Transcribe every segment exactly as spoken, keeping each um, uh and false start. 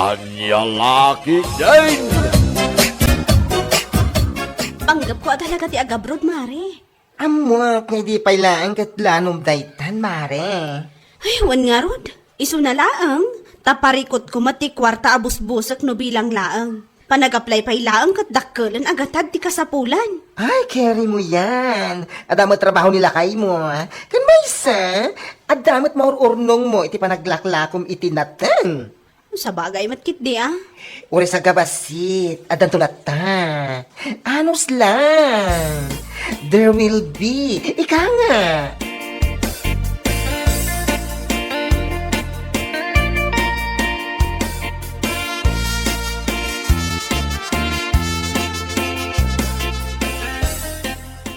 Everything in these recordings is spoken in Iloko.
Ania la ketdin? Panggepko a talaga ti agabroad, Mare. Ammoak nga idi pay laeng ket planom daytan, Mare. Ay, wen ngarud. Isuna laeng, ta parikutko met ti kuarta a busbusek no bilang laeng. Panag-apply pay laeng ket dakkelen a gatad ti kasapulan. Ay, carry mo yan. Adda met trabaho ni lakaymo, ah. Ken maysa, adda met maur-urnongmo iti panaglaklakom iti nateng. Sabagay met ketdi, ah. Uray sagabassit, addanto latta. Anus lang. There will be. Ika nga.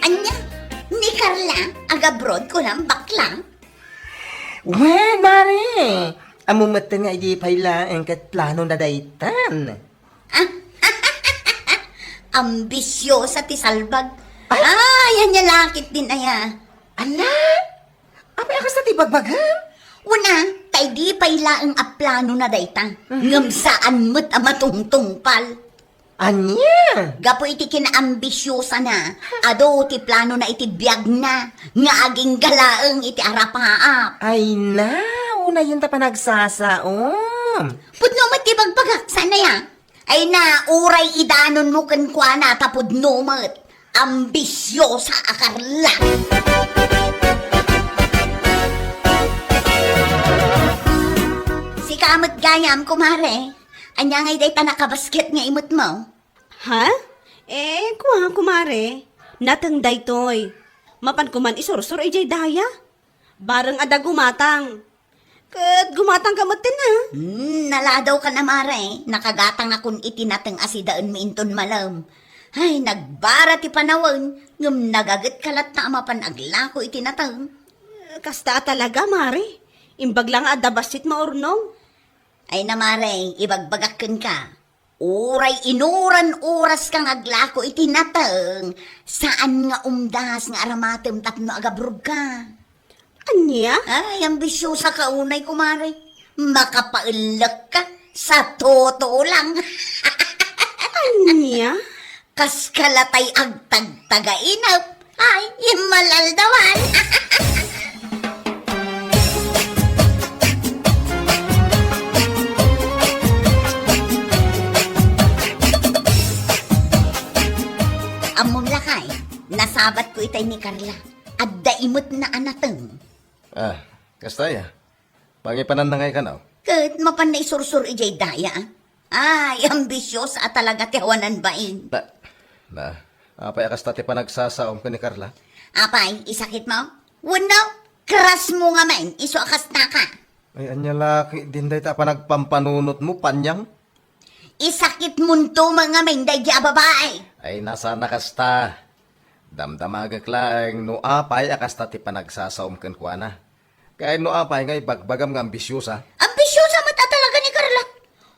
Ania? Ni Carla? Agabroad kunam, bakla? Wen, Mare. Ammo metten nga idi pay laeng ket planona daytan. Ambisiosa ti salbag. Ay! Ay, ania la ketdin aya. Ala? Apay a kasta ti bagbagam? Wen a, ta idi pay laeng a planona dayta. Mhm. Ngem saan met a matungtungpal. Ania? Gapu iti kinaambisiosana, adu ti planona iti biagna, nga agingga laeng iti arapaap. Ay na, unayen ta panagsasaom. Pudno met ti bagbagak, saan aya? Ay na, uray idanonmo kenkuana ta pudno met. Ambisiosa a Carla. Sika met gayam, kumare. Ania ngay dayta nakabasket nga imetmo? Ha? Eh, kua, kumare. Nateng daytoy. Mapanko man isursor idiay daya. Bareng adda gumatang. Ket gumatangka metten, a? Hmm, naladawkan a, mare. Nakagatangakon iti nateng a sidaenmi inton malem. Ay, nagbara ti panawen, ngem nagagetka latta a mapan aglako iti nateng. Kasta a talaga, mare. Imbag la nga adda bassit maurnong. Ay na, mare, ibagbagak kenka. Uray inuran oraska nga aglako iti nateng, saan nga umdas nga aramatem tapno agabrodka. Ania? Ay, ambisiosa ka unay, kumare. Makapaellek ka sa toto lang. Ania? Kas kalatay agtagtagainep. Ay, immalaldawan. Ammom lakay, nasabatko itay ni Carla. Adda imetna a nateng. Ah, kasta aya? Pangipananna ngay kano? Ket mapan naisursor idiay daya. Ay, ambisiosa a talaga ti awanan bain. Na, na, apay a kasta ti panagsasaom ken ni Carla? Apay, isakitmo? Wenno, crushmo ngamin, isu a kastaka? Ay, ania la ketdin dayta a panagpampanunotmo, Panyang? Isakitmonto met ngamin daydi a babai. Ay, saan a kasta. Damdamagek laeng no apay a kasta ti panagsasaom kenkuana. Ken no apay nga ibagbagam nga ambisiosa. Ambisiosa met a talaga ni Carla.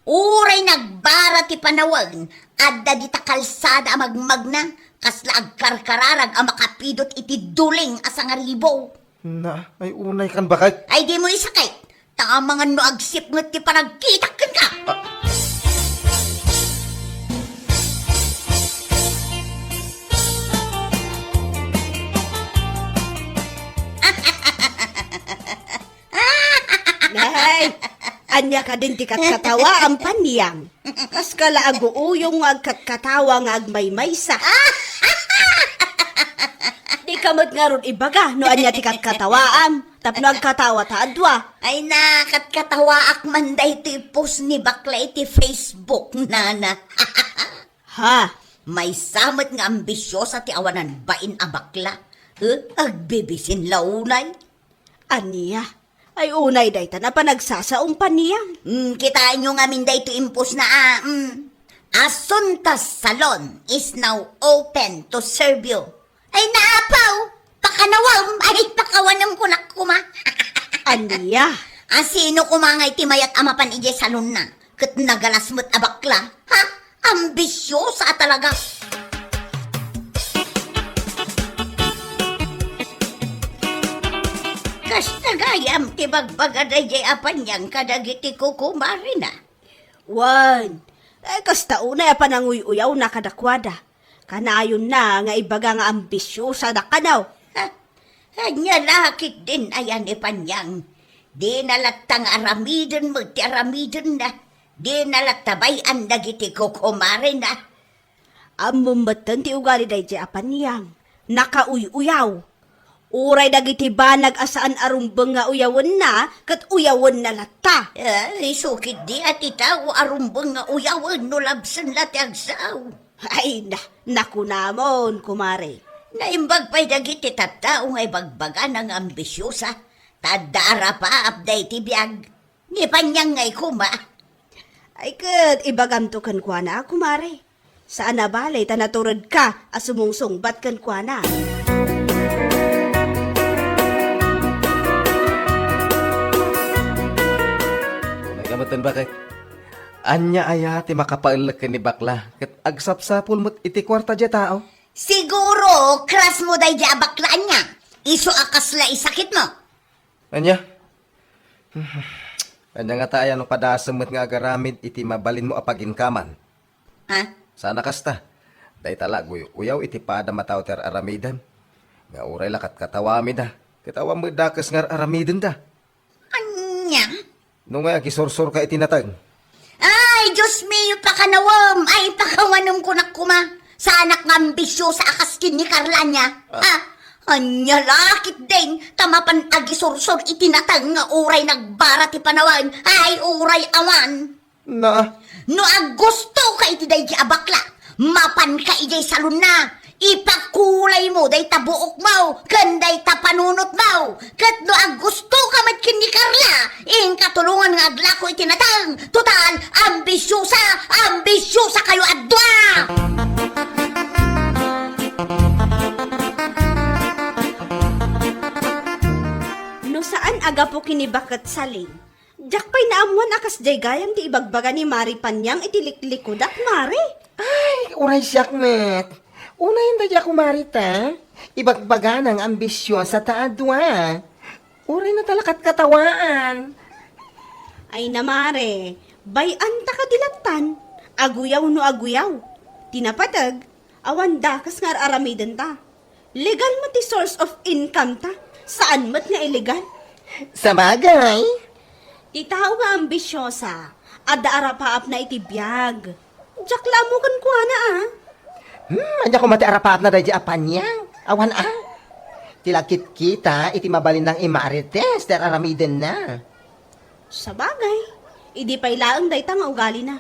Uray nagbara ti panawen, adda dita kalsada a magmagna, kasla agkarkararag a makapidot iti duling a sangaribo. Na, ay unay kan bakay. Ay, dimo isakit. Ta amangan no agsipnget ti panagkitak kenka. Ah. Nay, ania kadin ti katkatawaam, Panyang? Kas kala aguuyong nga agkatkatawa nga agmaymaysa. Dika met ngarud ibaga no ania ti katkatawaam tapno agkatawa ta a dua. Ay na, katkatawaak man daytoy post ni bakla iti Facebook, nana. Ha? Maysa met nga ambisiosa ti awanan bain a bakla. Eh, agbibisin la unay. Ania? Ay unay dayta a panagsasaom, Panyang. Mm, kitaenyo ngamin daytoy impostna a, mm, Asunta Salon is now open to serve you. Ay naapaw, pakanawam, ay pakawanem kunak koma. Ania? A, sino koma nga iti mayat a mapan idiay salonna? Ket nagalas met a bakla. Ha? Ambisiosa a talaga. Kasta gayam ti bagbaga daydiay a Panyang kadagiti kukumarina. Wen, eh, kasta unay a pananguy-uyawna kadakuada. Kanayonna nga ibaga nga ambisiosa da kano. Ha? Ania la ketdin aya ni Panyang? Dina latta nga aramiden met ti aramidenna. Dina latta bay-an dagiti kukumarena. Ammom metten ti ugali daydiay a Panyang. Nakauy-uyaw. Uray dagiti banag a saan a rumbeng nga uyawenna, ket uyawenna latta. Ah, isu ketdi a ti tao a rumbeng nga uyawen no labsen la ti agsao. Ay, na, nakunamon, kumare. Naimbag pay dagiti tattao nga ibagbagana nga ambisiosa, ta adda arapaap daydi biag. Ni Panyang ngay koma. Ay ket, ibagamto kenkuana, kumare. Saan a bale ta naturedka a sumungsungbat kenkuana. Kunay ka metten, baket. Ania aya ti makapaellek ken ni bakla ket agsapsapul met iti kuarta diay tao? Siguro, crush mo daydiay a bakla ania. Isu a kasla isakitmo. Ania? Ania ngata aya no padasem met nga agaramid iti mabalinmo a paginkaman? Ha? Saan a kasta. Dayta la aguy-uyaw iti padam a tao ti ar-aramiden. Nga uray la katkatawamida, ket awan met dakes nga ar-aramidenda. Ania? No nga agisursurka iti nateng. Ay, Dios mio, pakanawem! Ay, pakawanem kunak koma! Saanak nga ambisiosa a kas ken ni Carla ania. Ah. Ah, ania la ketdin, ta mapan agisursor iti nateng nga uray nagbara ti panawen. Ay, uray awan! Na. No aggustoka iti daydi a bakla, mapanka idiay salonna, ipakulaymo dayta buokmo ken dayta panunotmo. Ket no aggustoka met ken ni Carla, inka tulongan nga aglako iti nateng. Total, ambisiosa, ambisiosa kayo a dua! No saan a gapu ken ni Baket Saling, diak pay naammuan a kasdiay gayam ti ibagbaga ni Mari Panyang iti liklikudak, Mari. Ay, uray siak met. Unayen daydiay a kumari ta. Ibagbagana nga ambisiosa ta a dua. Uray na talakat katawaan. Ay na, Mari, bay-an ta kadi lattan. Aguyaw no aguyaw. Ti napateg, awan dakes nga ar-aramiden ta. Legal met ti source of income ta. Saan met nga illegal. Sabagay. Ti tao nga ambisiosa, adda arapaapna iti biag. Diak la ammo kenkuana, a. Hmm, ania koma ti arapaapna daydiay a Panyang? Awan, a. Ti lagkit kita iti mabalinna nga imarites ti ar-aramidenna. Sabagay, idi pay laeng dayta nga ugalina.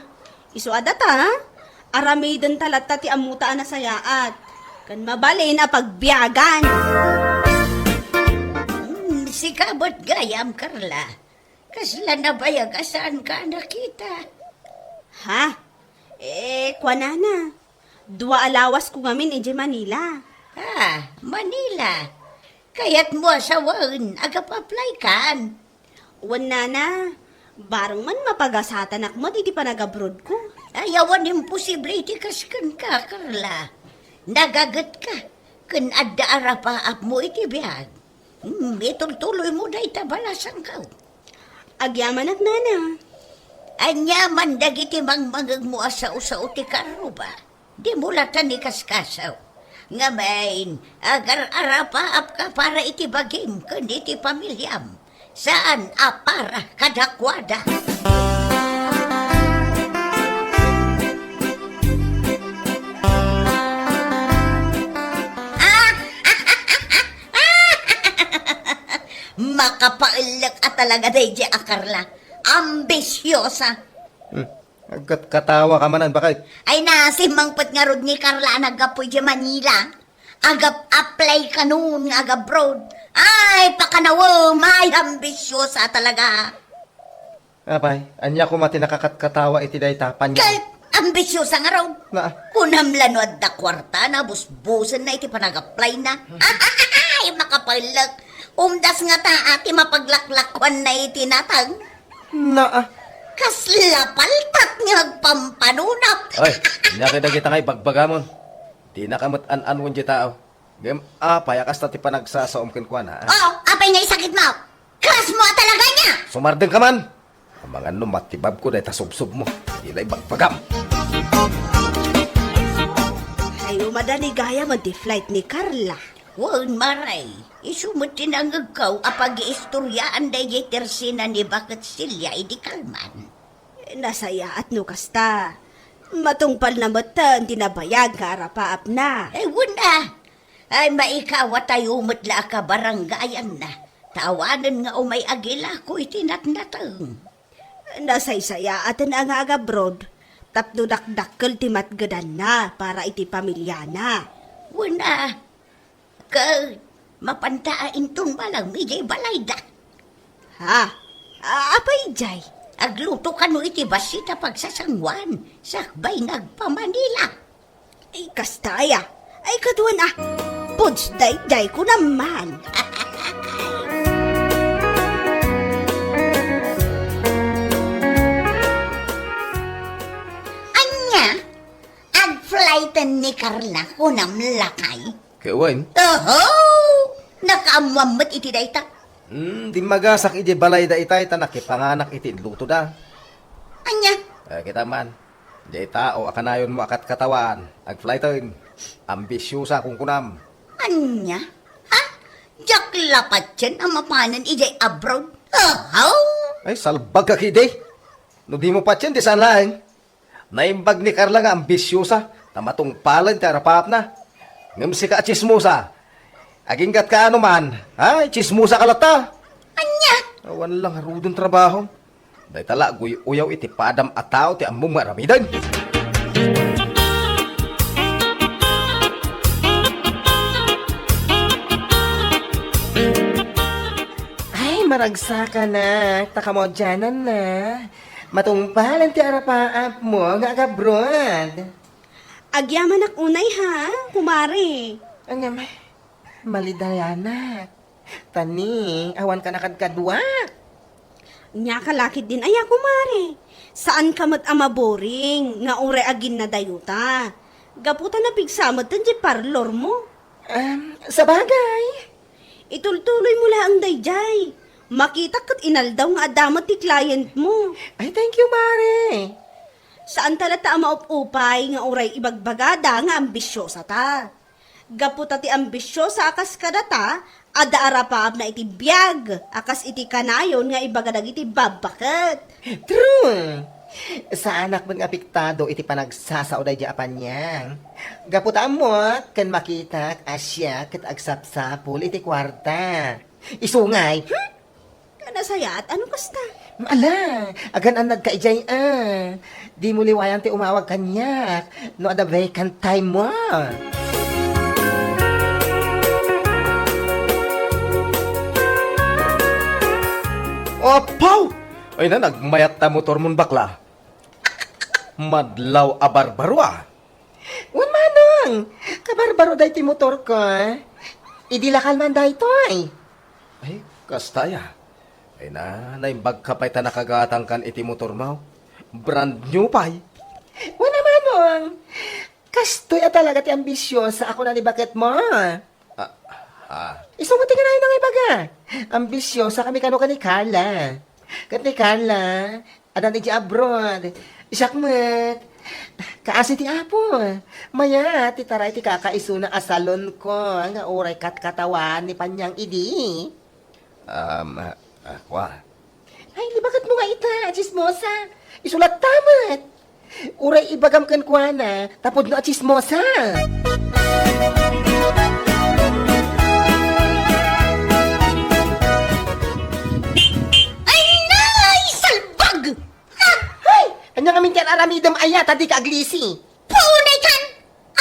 Isu a data, aramidenta latta ti ammota a nasayaat, ken mabalin a pagbiagan. Hmm, sika met gayam, Carla. Kasla nabayag a saanka a nakita. Ha? Eh, kuanana, dua a lawasko ngamin idiay Manila. Ah, Manila. Kayatmo a sawen, agap-apply kan? Wen, nana, bareng man mapagasatanak met iti panagabroadko. Ay, awan imposible iti kas kenka, Carla. Nagagetka, ken adda arapaapmo iti biag. Hmm, itultuloymo dayta balasangko. Agyamanak, nana. Ania man dagiti mangmangegmo a sao-sao ti karruba? Dimo latta ikaskaso. Ngamin, agar-arapaapka para iti bagim ken iti pamiliam, saan a para kadakuada. Makapaellek a talaga daydiay a Carla. Ambisiosa. Hmm. Agkatkatawa ka manen, baket. Ay, na, simmangpet ngarud ni Carla a naggapu idiay Manila. Agap-apply kanon nga agabroad. Ay, pakanawem, ay, ambisiosa talaga. Apay, ania koma ti nakakatkatawa iti dayta, Panyang? Ket, ambisiosa ngarud. Na. Kunam la no adda kuartana, busbusenna iti panag-applyna. Ay, makapaellek. Umdas ngata ti mapaglaklakuanna iti nateng. Naa. Kasla paltat nga agpampanunot. Oy, ania kay dagita nga ibagbagamon? Dinaka met an-anuan diay tao. Ngem apay a kasta ti panagsasaom kenkuana, a? Oh, apay nga isakitmo? Crush mo a talaga ania? Sumardeng ka man! Amangan no matibabko dayta subsubmo. Dina ibagbagam. Ay, umada ni gayam ti flight ni Carla. Wen, Mare, isu met ti nangngegko a pagiistoriaan daydiay tersena ni Baket Celia idi kalman. Nasayaat no kasta. Matungpalna metten ti nabayag nga arapaapna. Ay, wen a. Ay, maikawatayo met la a kabaranggayanna. Ta awanen nga umay agilako iti natnateng. Nasaysayaaten a nga agabroad tapno dakdakkel ti matgedanna para iti pamiliana. Wen a, ket mapanta a inton malem idiay balayda. Ha? A-, apay idiay? Agluto kano iti bassit a pagsasanguan, sakbay nga agpamanila. Ay, kasta aya. Ay, kaduan a. Puds daydiay ko naman. Ania? Agflighten ni Carla, kunam lakay? Ket wen. Oho! Nakaammoam met iti dayta. Hmm, dimmagasak idiay balayda itay ta nakipanganak iti inlutoda. Ania? Eh, kita man. Diay tao a kanayonmo a katkatawan, agflighten. Ambisiosa, kunkunam. Ania? Ha? Diak la patien a mapanen idiay abroad? Ahaw! Ay, salbag ka, kidi. No dimo patien, di saan laeng. Naimbag ni Carla nga ambisiosa, ta matungpalen ti arapaapna. Ngem sika a tsismosa, aginggat ka ano man, ha? Tsismosa ka latta. Ania? Awan lang haruden trabaho. Dayta la aguy-uyaw iti padam a tao ti ammom nga aramiden. Ay, maragsakanak, ta kamaudiananna. Matungpalen ti arapaapmo nga agabroad. Agyamanak unay, ha, kumare. Ngem, malidayanak. Ta ni, awan ka nakadkaduak. Nia ka lakit din aya, kumare. Saan ka met a maboring nga uray aginnadayota. Gapu ta napigsa met ti parlor mo. Um, sabagay. Itultuloy mo laeng daydiay. Makitak ket inaldaw nga adda met ti client mo. Ay, thank you, Mare. Saan ta latta a maup-upay nga uray ibagbagada nga ambisiosa ta. Gapu ta ti ambisiosa a kas kadata, adda arapaapna iti biag a kas iti kanayon nga ibaga dagiti babbaket. True! Saanak met nga apektado iti panagsasao daydiay a paniang. Gapu ta ammok ken makitak a siak ket agsapsapul iti kuarta. Isu ngay, hmm? Nasayaat, ano kasta? Ala, agan-annad ka idiay, a. Dimo liwayan ti umawag kaniak no adda vacant time mo. Apaw! Ay na, nagmayat ta motor mon, bakla. Madlaw a barbaro, a. Wen, manong, kabarbaro daytoy motorko. Idi la kalman daytoy. Ay, kasta aya. Ay na, naimbag ka pay ta nakagatangkan iti motormo. Brand new pay. Wen a, manong. Kastoy a talaga ti ambisiosa a kuna ni baketmo. Ah, ah. Isu met ti kanayon nga ibaga. Ambisiosa kami kano ken ni Carla. Ket ni Carla, adda idiay abroad. Siak met. Kaasi ti Apo. Mayat ti taray ti kakaisuna a salonko nga uray katkatawan ni paniang idi. Um, ah, ah, kwa. Ay, ni baketmo nga ita, a tsismosa. Isu latta met. Uray ibagam kenkuana, ta pudno a tsismosa. Ay, nay! Salbag! Ha? Hay! Ania ngamin ti ar-aramidem aya, ta dika aglisi? Puonay kan!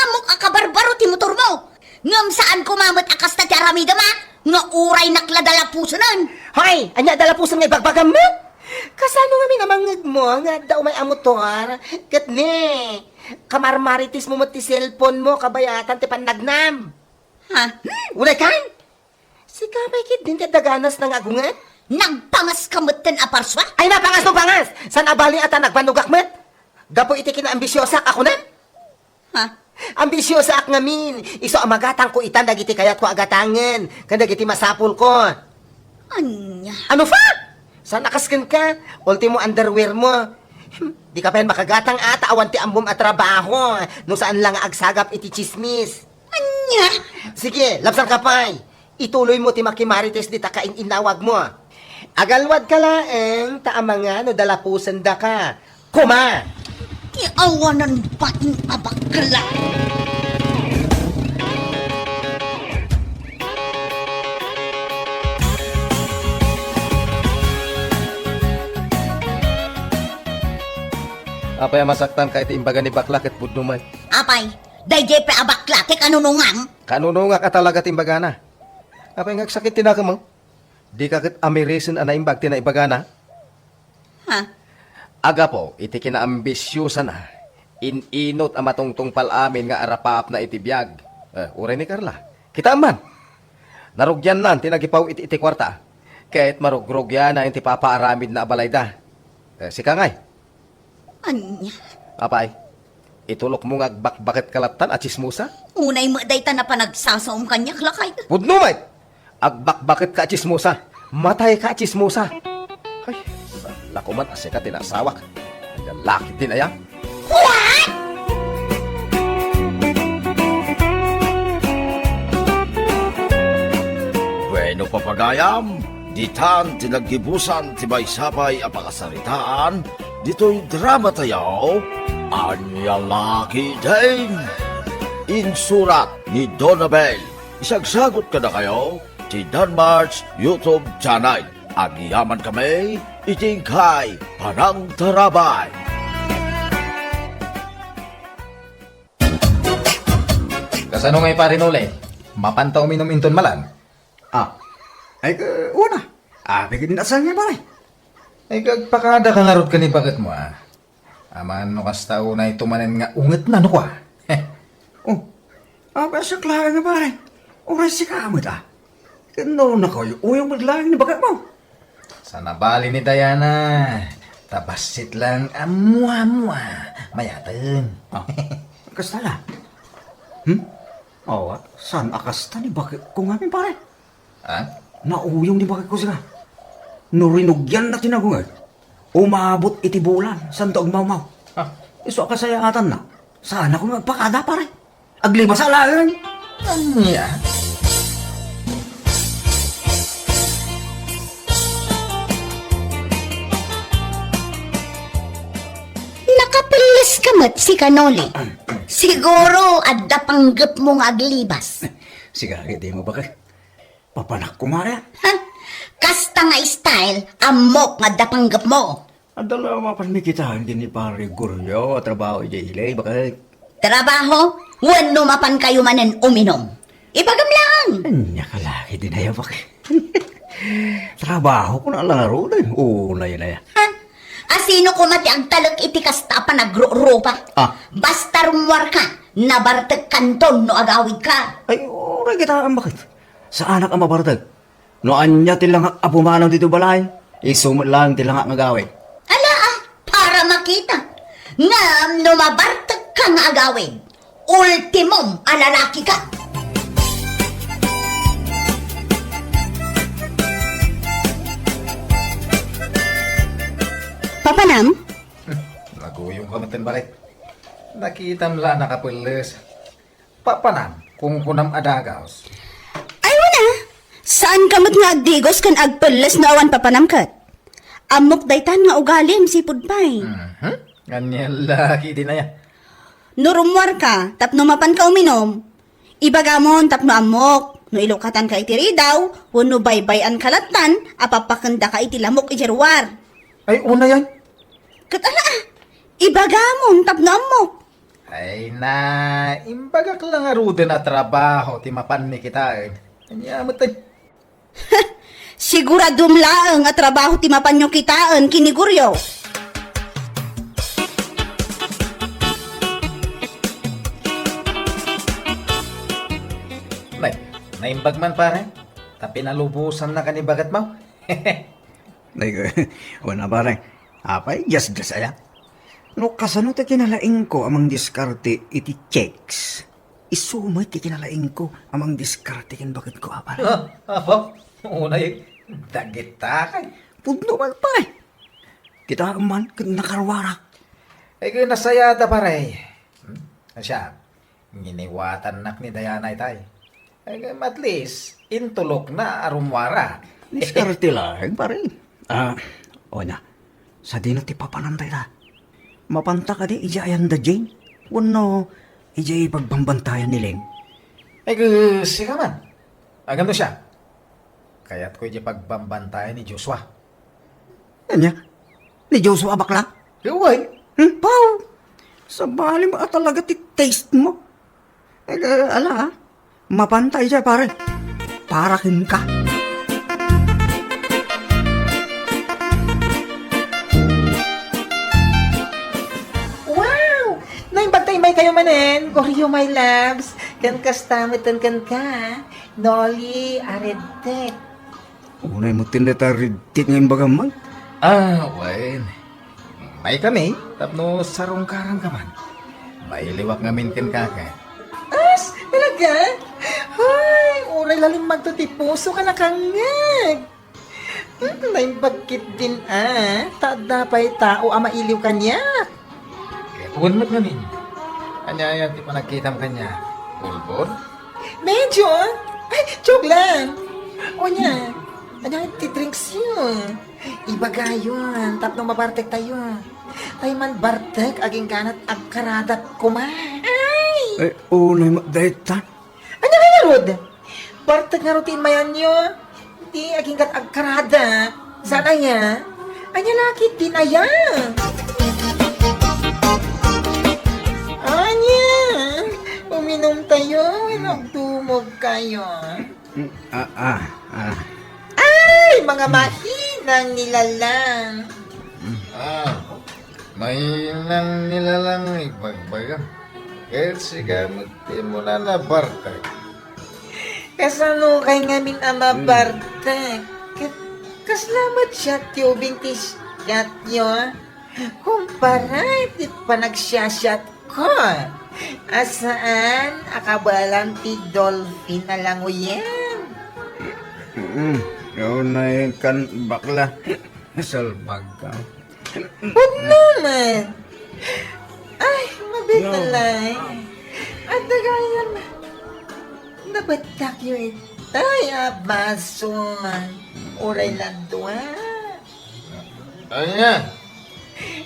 Ammok a kabarbaro ti motormo. Ngem saan koma met a kasta ti aramidem, a, nga uray nak la dalapusonen. Hay! Ania a dalapuson nga ibagbagam met? Kasano ngamin a mangngegmo nga adda umay a motor? Ket ne, kamarmaritismo met ti cellphone mo kabayatan ti pannagnam. Ha? Uray kan? Sika pay ketdin ti adda ganasna nga agunget? Nagpangaska metten a parsua? Ay, napangas no pangas! Saan a bali a ta nagbannogak met? Gapu iti kinaambisiosak a kunam? Ha? Ambisiosaak ngamin, isu a magatangko itan dagiti kayatko a gatangen, ken dagiti masapulko. Ania? Ano pa? Saan a kas kenka? Ultimo underwear mo. Di ka pay makagatang a ta awan ti ammom a trabaho. No saan lang nga agsagap iti chismis. Ania? Sige, labsang ka pay. Ituloy mo ti makimarites dita kain-innawag mo. Agalwad ka laeng ta amangan no dalapusen daka. Kuma! Ti awanan bating a bakla! Apay a masaktan ka iti imbaga ni bakla ket pudno met? Apay, daydiay pay a bakla ti kanunongam? Kanunongak a talaga ti imbagana. Apay nga agsakit ti nakemmo? Dika ket amirisen a naimbag ti naibagana? Ha? Agapo iti kinaambisiosana, in-inot a matungtungpal amin nga arapaapna iti biag. Eh, uray ni Carla. Kitaem man. Narugiannan ti nagipaw iti, iti kuarta. Ket marugrugiana iti papaaramidna a balayda. Eh, sika ngay? Ania? Apay, itulokmo nga agbakbaket ka lattan a tsismosa? Unay met dayta a panagsasaom kaniak, lakay. Pudno met! Agbakbaket ka a tsismosa. Matay ka a tsismosa. Ay, saan la koman a sika ti naasawak. Ania laki din aya? What? Bueno, papagayam, ditan ti naggibusan ti maysa pay a pakasaritaan ditoy drama tayo, Ania Laki Din. Insurat ni Donabel. Isagsagot kadakayo ti Danmart's YouTube channel. Agyaman kami iti inkay panangtarabay. Kasano ngay, Pare Noli? Mapanta uminum inton malan? Ah, ay, eh, una. Apay ket di nasangi, pare? Ay, agpakada ka ngarud ken ni baketmo, ah. Amangan no kasta unay to manen nga ungetna, no kua? Oh, apay a siak laeng, pare? Uray sika met, ah. Ken no nakuy-uyong met laeng ni baketmo. Saan a bali ni Diana, ta bassit lang a mua-mua, mayaten. Ah, kasta la. Hmm? Awa, saan a kasta ni baketko ngamin, pare? Ha? Nauyong ni baketko sika. No rinugianna ti nagunget, umabot iti bulan, saanto agmawmaw. Ah. Isu a kasayaatanna, saanakon nga agpakada, pare. Aglibasa laeng. Ania? Nakapelles ka met, sika Noli. Siguro, adda panggepmo nga aglibas. Sika, ket dimo baket. Papanak koma aya. Ha? Kasta nga style, ammok nga adda panggepmo. Adda la mapan mi kitaen ken ni Pare Goryo a trabaho idiay ili, baket. Trabaho? Wenno mapankayo manen uminum? Ibagam laeng. Ania ka laki din aya, baket. Trabaho ko na lang ngaruden. Unay aya. Ha? Asino koma ti agtalek iti kasta a panagrurupa? Ah. Basta rummuarka, nabartekkanton no agawidka. Ay, uray kitaem, baket. Saanak a mabartek. No ania ti langak a pumanaw ditoy balay, isu met laeng ti langak nga agawid. Ala, ah, para makita. Ngem no mabartekka nga agawid, ultimom a lalakika. Papanam? Naguyong ka met, baket. Nakitam la a nakapelles. Papanam, kunkunam a dagaws. Ay, wen a! Saanka met nga agdigos ken agpelles no awan papanam ket? Ammok daytan nga ugalim, sipud pay. Mhm. Ania laki din aya. No rummuarka tapno mapanka uminum, ibagamon tapno ammok. No ilukatanka iti ridaw, wenno baybay-anka lattan a papakendaka iti lamok idiay ruar. Ay, unayan. Ket ala, ah, ibagamon tapno ammok. Ay na, imbagak la ngaruden a trabaho ti mapanmi kitaen. Ania met, ay? Siguradom laeng a trabaho ti mapanyo kitaen ken ni Goryo. Nay, naimbag man, pare. Ta pinalubosanna ka ni baketmo. Nay, wen a, pare. Apay, diasdias aya? No kasano ti kinalaingko a mangdiskarte iti chicks, isu met ti kinalaingko a mangdiskarte ken baketko, a pare. Ah, apo, unay, dagita kay. Pudno man, pare. Kitaem man ket nakaruarak. Ay, ket nasayaat a, pare. Hmm? Siak, nginiwatannak ni Diana itay. Ay, ket at least, intulokna a rummuara. Diskarte laeng, pare. Ah, o ania, sadino ti papananta ita? Mapanta kadi idiay ayanda Jane? Wenno idiay pagbambantayan ni Leng? Ay, ket sika man. Agano siak? Kayatko idiay pagbambantayan ni Joshua. Ania? Ni Joshua a bakla? Ket wen. Hmm, pau! Sabali mo a talaga ti taste mo. Eh, ala, ah. Mapanta idiay, pare. Para kenka. Wow! Naimbag ta immay kayo manen, Goryo, my loves. Ken kasta metten kenka, Noli a red tea. Unay mo ti dayta red tea nga imbagam man? Ah, wen. Immay kami, tapno sarungkaranka man. Mailiwak ngamin kenka ket. As, talaga? Hoy, uray la limmagto ti puso ka nakangngeg. Hmm, naimbag ketdin a, ta adda pay tao a mailiw kaniak. Ket wen met ngamin. Ania aya ti panagkitam kaniak? Pulbor? Medyo. Ay, joke lang. O ania, ania ti drinks yo? Ibagayon, tapno mabartek tayo. Tay man bartek, agingganat agkaradak koma. Ay! Ay, unay met dayta. Ania kaya, Rod? Bartek ngarud ti immayanyo. Di aginggat agkarada. Saan aya? Ania la ketdin aya? Ania? Uminum tayo, agdumog kayo. Mm, ah, ah, ah. Ay, mga mahinang nilalang. Ah, mahinang nilalang, ibagbagam. Ket sika met ti umuna a bartek. Kasano kay ngamin a mabartek? Ket kasla met siat ti ubing ti siatyo? Kumpara iti panagsiasiatko a saan a kabaelan ti dolphin a languyem. Mm, unay kan bakla. Salbag ka. Pudno man. Ay, mabitalay. Adda gayam. Nabettak yo itay a baso. Uray la dua. Ania?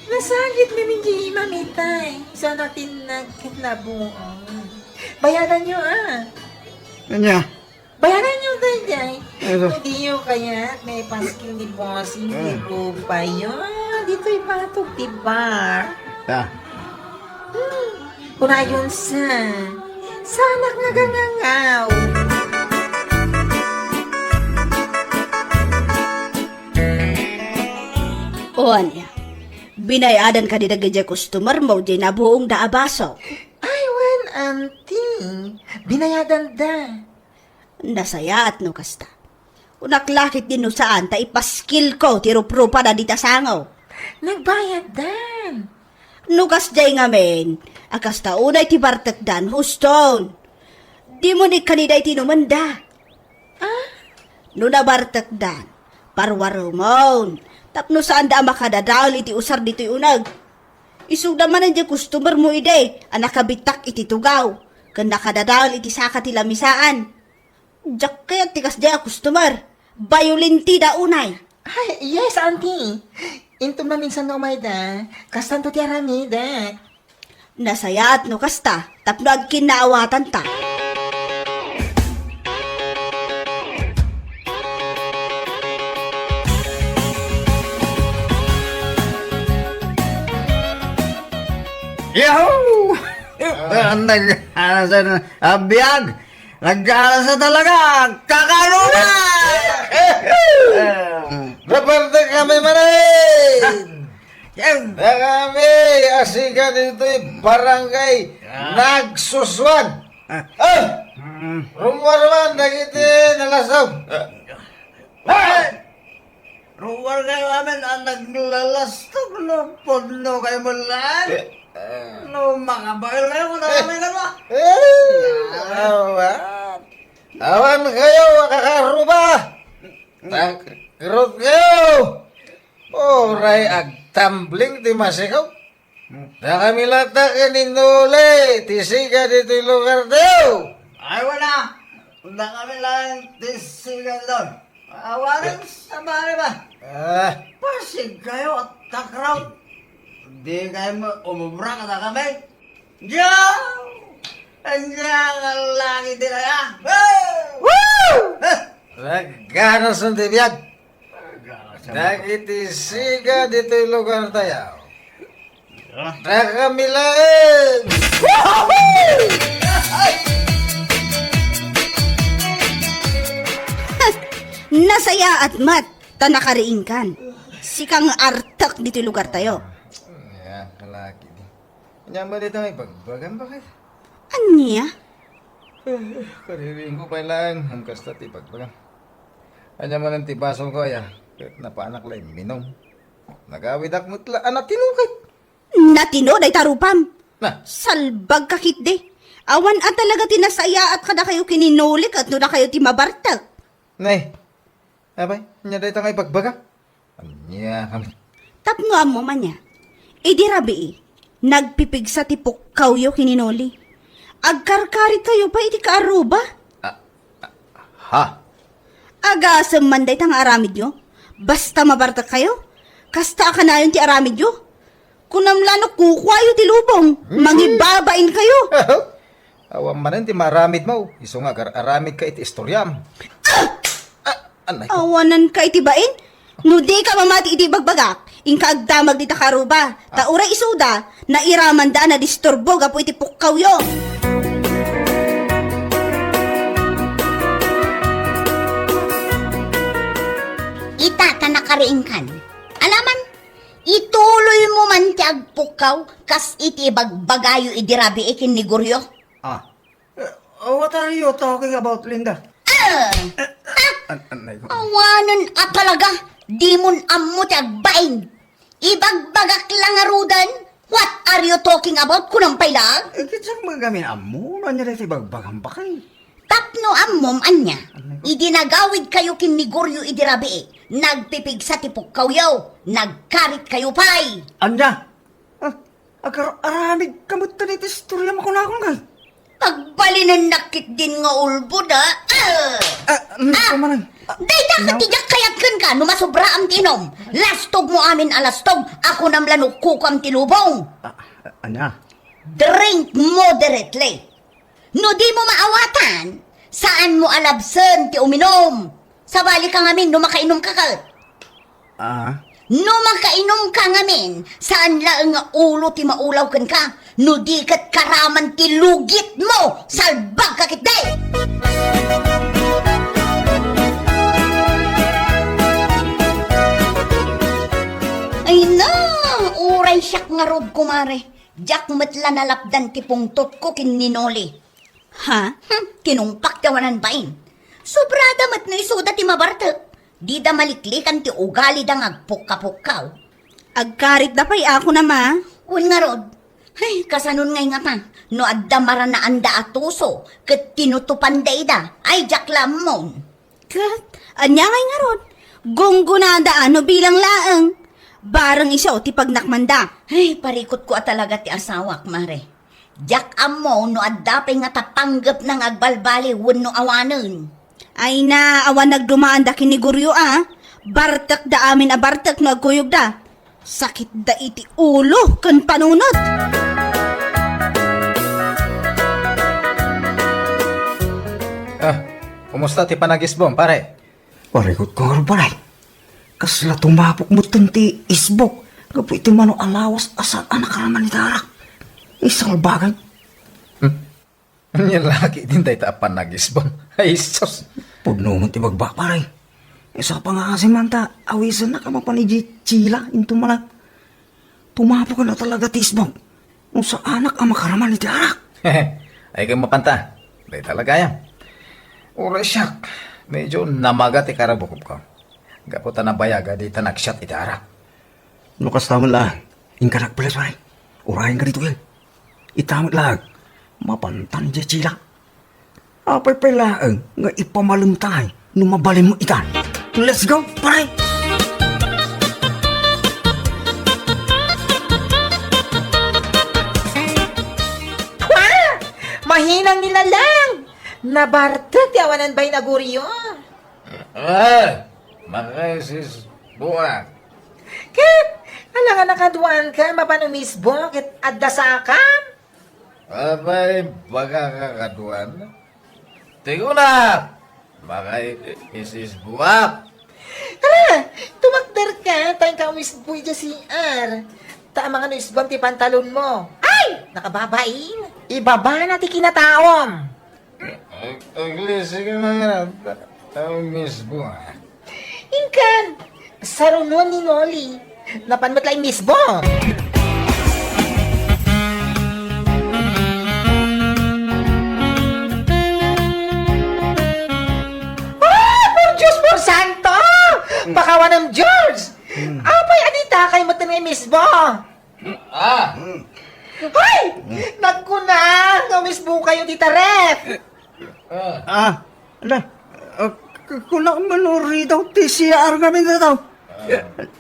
Nasagit ngamin ti imam itay. Saan a tinnag ket nabuong. Bayadan yo, ah. Ania? Bayadan yo daydiay. Ano? Kung di yo kaya, may paskin di bossing, di rupa yo. Ditoy batog, di ba? Ah. Hmm. Kunayon sa. Sanak nagangangaw. O ania, binayadan kadi dagiti customer mo diay nabuongda a baso? Ay, wen, auntie. Binayadan da. Nasayaat no kasta. Kunak la ketdi no saan ta ipaskilko ti ruprupada dita sango. Nagbayaddan. No kasdiay ngamin, a kasta unay ti bartekdan, huston. Dimo ikkanida iti inumenda. Ah? No nabartekdan, parwarumon, tapno saanda a makadadael iti usar ditoy uneg. Isugda manen diay customer mo idi a nakabittak iti tugaw, ken nakadadael iti saka ti lamisaan. Diak kayat ti kasdiay a customer. Bayolentida unay. Ay, yes, auntie. Intom maminsan nga umayda, kastanto ti aramidek. Nasayaat no kasta, tapno agkinnaawatanta. Yahoo! Ah, nag-, ah, sa-, ah, biag! Nagkaalasa talaga! Kakano na! Naparte kami manen! Yan! Nakami, asigan ito'y barangay Ah. Nagsusuan! Ah. Ah! Mm. Rumwarman, dagiti nalasaw! Ah! Ruar kayo amin ang naglalastog, no? Pudno kayo man lang. Eh, eh. No, makabail kayo, kung eh, nakamay na ba? Eh, awan. Awan kayo, makakaruba. Takrot kayo. Uray agtambling ti masikaw. Dakami latta ken ni Noli ti siga ditoy lugar tayo. Ay, wala. Dakami lang ti siga doon. Awanan sa mali ba? Ah. Pasig kayo at takraw. Di kayo mo umubra ka na kami. Diyo! Ang langit nila ya. Woo! Nagkano sa biag? Dagiti siga ditoy lugar tayo. Dakami laeng! Nasayaat met, ta nakariingkan. Sika nga artek ditoy lugar tayo. Ya, kalaki di. Anya man dita nga ibagbagam, bakit? Anya? Eh, kariring ko pay laeng, ang kasta ti ibagbagam. Anya man ti basol ko, aya, ket napanak la imminom. Nagawidak met la, a, natinukit. Natino, dayta rupam. Na. Salbag ka, kitdi. Awan a talaga ti nasayaat kadakayo ken ni Noli ket no dakayo ti mabartek. Nay, apay, anya dayta nga ibagbaga? Ania kami. Tapno ammom ania, idi rabii, nagpipigsa ti pukkawyo ken ni Noli. Agkarkarit kayo pay iti kaaruba. Ah, ah, ha? Agasem man dayta nga aramidyo. Basta mabartek kayo, kasta a kanayon ti aramidyo. Kunam la no kukuayo ti lubong, hmm, mangibabain kayo. Awan manen ti maaramid mo, isu nga agar-aramid ka iti istoriam. Ah! Ah, anay ko. Awanan ka iti bain? No di ka mamati iti bagbagak, inka agdamag dita karuba. Ta uray isuda, nairamanda a nadisturbo gapu iti pukkawyo. Ita ta nakariingkan. Alaman, ituloy mo man ti agpukkaw kas iti ibagbagayo idi rabii ken ni Goryo. Ah. Uh, what are you talking about, Linda? Ah! An-, anay ko. Awanen a talaga, dimon ammo ti agbain. Ibagbagak la ngaruden, what are you talking about? Kunam pay la? Eh, kinsa nga gamin ammo? Ano niya ti ibagbagam pa kay? Tapno ammom ania, idi nagawid kayo ken ni Goryo idi rabii, nagpipigsa ti pukkawyo, nagkarit kayo pay. Ania? Ah, agar-aramid ka met iti istorya mo kunakon kay. Agbalinennak ketdin nga ulbod, a? Ah! Ah, ano ka man, ah, dayta ket ti diak kayat kenka no masobraam ti inom. Lastog mo amin a lastog, a kunam la no kukuam ti lubong. Ah, ah, ania? Drink moderately. No di mo maawatan, saan mo a labsen ti uminom. Sabali ka ngamin no makainom ka ket. Ah? No makainom ka ngamin, saan laeng nga ulo ti maulaw kenka, no di ket karaman ti lugit mo, salbag ka ketdi! Ay na, uray siak ngarud, kumare. Diak met la nalapdan ti pungtotko ken ni Noli. Ha? Hmm, kinungpak ti awanan bain. Sobrada met no isuda ti mabartek. Dida maliklikan ti ugalida nga agpukka-pukkaw. Agkaritda pay a kunam a. Wen ngarud. Ay, kasanon ngay ngata? No adda maranaanda a tuso, ket tinutupanda ida. Ay, diak la ammon. Ket, ania ngay ngarud? Gunggonada a no bilang laeng. Bareng isu ti pagnakmanda. Ay, parikutko a talaga ti asawak, mare. Diak ammo no adda pay ngata panggepna nga agbalbaliw wenno awanen. Ay na, awan nagdumaanda ken ni Goryo a. Bartekda amin a bartek no agkuyogda. Sakitda iti ulo ken panunot. Ah, kumusta ti panagisbom, pare? Parikutko ngarud, pare. Kasla tumapok metten ti isbok gapu iti mano a lawas a saan a nakaraman iti arak. Isalbagay. Hmm. Ania la ketdin dayta a panagisbom? Ay, sus! Pudno met ti bagba, pare. Isu a pangasim man ta awisennak a mapan idiay Chila, inton manak. Tumapoken a talaga ti isbok. No saanak a makaraman iti arak. Ay, ken mapanta. Dayta la gayam. Uray siak, medyo namaga ti karabukobko. Gapu ta nabayaga dita nagsiat iti arak. No kasta met la, inkanak pay, pare. Urayenka ditoy. Ita met laeng, mapantan idiay Chila. Apay pay laeng nga ipamalemta no mabalinmo itan. Let's go, pare! Nang nilalang! Nabartek ti awanan bain a Goryo. Ah, makaisisbuak. Ket, alangan a kaduanka, mapan umisbo, ket adda sakam? Apay, baka kakaduan? Ti kuna, makaisisbuak. Hala, tumakderka, ta inka umisbo idiay C R. Ta amangan no isbuam ti pantalonmo. Ay! Nakababain. Ibabana ti kinataom. Ag-, aglisi ka na nga, ta-, tao mismo, ah. Inkan, sarunon ni Noli. Napan met la mismo. Ah, por Dios, por santo! Hmm. Pakawanem, George! Hmm. Apay, adita kay met nga mismo? Ah! Hoy! Nagkuna nga umisbo kayo dita ref! Ah! Ah, ala, ah, k-, kuna man uri daw ti C R ngamin dataw.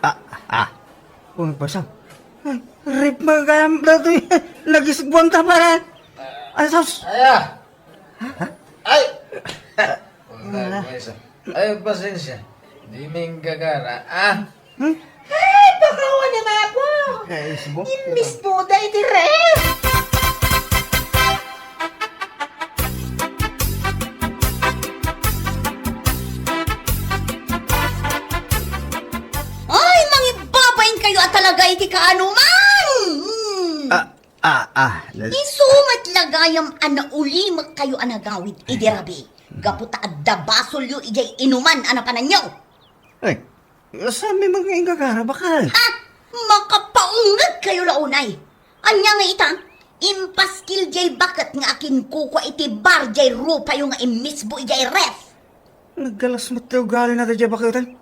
Ah. Ah, ah. Kung basa. Ay, ref magam datoy. Nagisbuan ta para. Ay, sus. Aya! Ay! Ay, pasensia. Di mi gagara, ah. Hmm? Ay, pakawan na nga ako. Ay, isbo. Imbis po, day, dire. Ay, mangibabain kayo at talaga iti kaanuman! Hmm. Ah, Ah, ah, nas- Isu met la gayam a naulimek kayo a nagawid idi rabii, gapu ta adda basolyo idiay inuman a napananyo. Ay, saan mi mga ingagara, bakal? Ha? Makapaungeg kayo la unay. Ania nga ita, impaskil diay baket nga akinkukua iti bar diay rupayo nga immisbo idiay ref. Naggalas met ti ugalina daydiay baketen.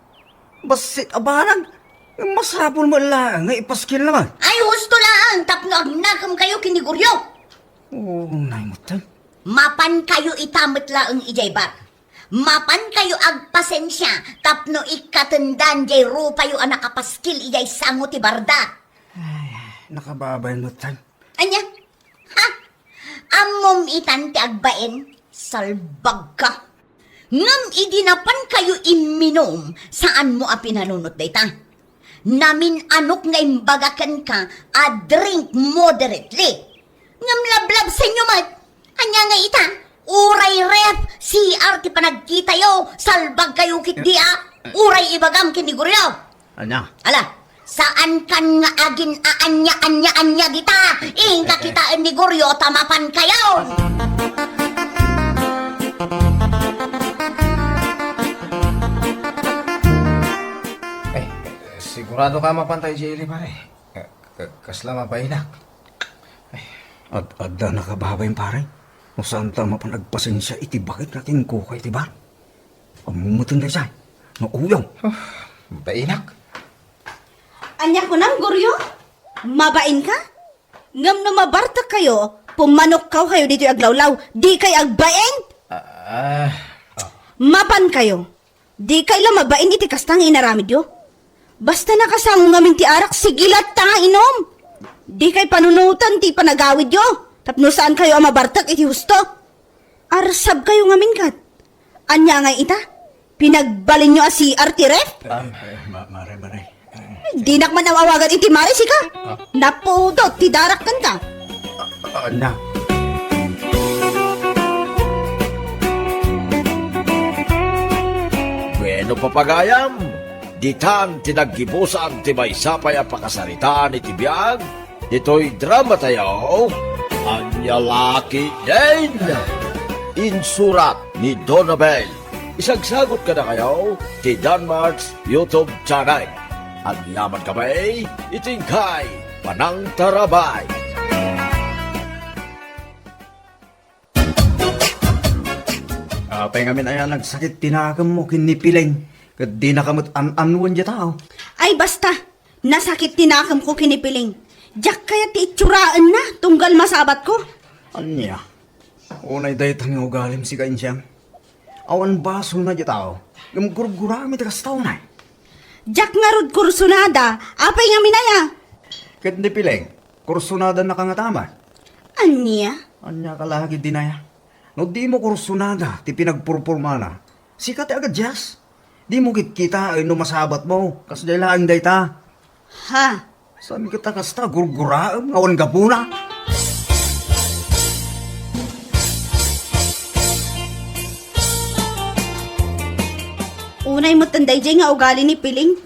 Bassit a banag. Masapul met laeng nga ipaskilna man. Ay, husto laeng tapno agnakem kayo ken ni Goryo. Oo, nay met. Mapan kayo ita met laeng idiay bar. Mapan kayo agpasensia tapno ikkatendan diay rupayo a nakapaskil idiay sango ti barda. Ay, nakababain met. Ania? Ha? Ammom itan ti agbain? Salbagka! Ngem idi napan kayo imminum, saanmo a pinanunot dayta. Namin-anok nga imbaga kenka a drink moderately. Ngem lablabsenyo met. Ania nga ita? Uray ref, C R ti panagkitayo, salbag kayo ketdi a. Uray ibagam ken ni Goryo. Ania? Ala, saan kan nga agin-aanya-anya-anya dita? Inka kitaen ni Goryo ta mapan kayo. Eh, sigurado ka mapan tayo, Jelly, pare? Ka-, ka-, kasla mabainak. Ad-, adda nakababain, pare. No saan ta mapan agpasensia iti baket nga kinkuka iti bar. Ammom met daydiay, no uyong. Oh, bainak. Ania kunam, Goryo? Mabain ka? Ngem no mabartek kayo, pummanokkaw kayo ditoy aglawlaw. Di kay agbain? Ah, ah. Mapan kayo. Di kay la mabain iti kasta nga inaramidyo. Basta nakasango ngamin ti arak, sige latta nga inum. Di kay panunoten ti panagawidyo, tapno saan kayo a mabartek iti husto. Arsab kayo ngamin kat. Ania nga ita? Pinagbalinyo a C R ti ref? Ah, ma-, mare, mare. Dinak man awagan iti mare, sika. Ah. Napudot ti darak kanta. Ah, na. Bueno, papagayam, ditan ti naggibusan ti maysa pay a pakasaritaan iti biag ditoy drama tayo, Ania La Ketdin. Insurat ni Donabel. Isagsagot kadakayo ti Danmark's YouTube channel. Agyaman kami iti inkay panangtarabay. Apay ngamin aya nagsakit ti nakemmo ken ni Piling, ket dinaka met an-anuen diay tao? Ay, basta! Nasakit ti nakemko ken ni Piling. Diak kayat ti itsuraenna, tunggal masabatko. Ania? Unay dayta nga ugalim, sika, insiam. Awan basolna diay tao, ngem gurgurami ti kasta unay. Diak ngarud kursunada, apay ngamin aya? Ket ni Piling, kursunadannaka ngata met. Ania? Ania ka la ketdi aya? No dimo kursunada ti pinagpurpormana, sika ti agadias. Dimo kitkitaen no masabatmo, kasdiay laeng dayta. Ha? Saan ket a kasta gurguraem nga awan gapuna? Unay met daydiay nga ugali ni Piling.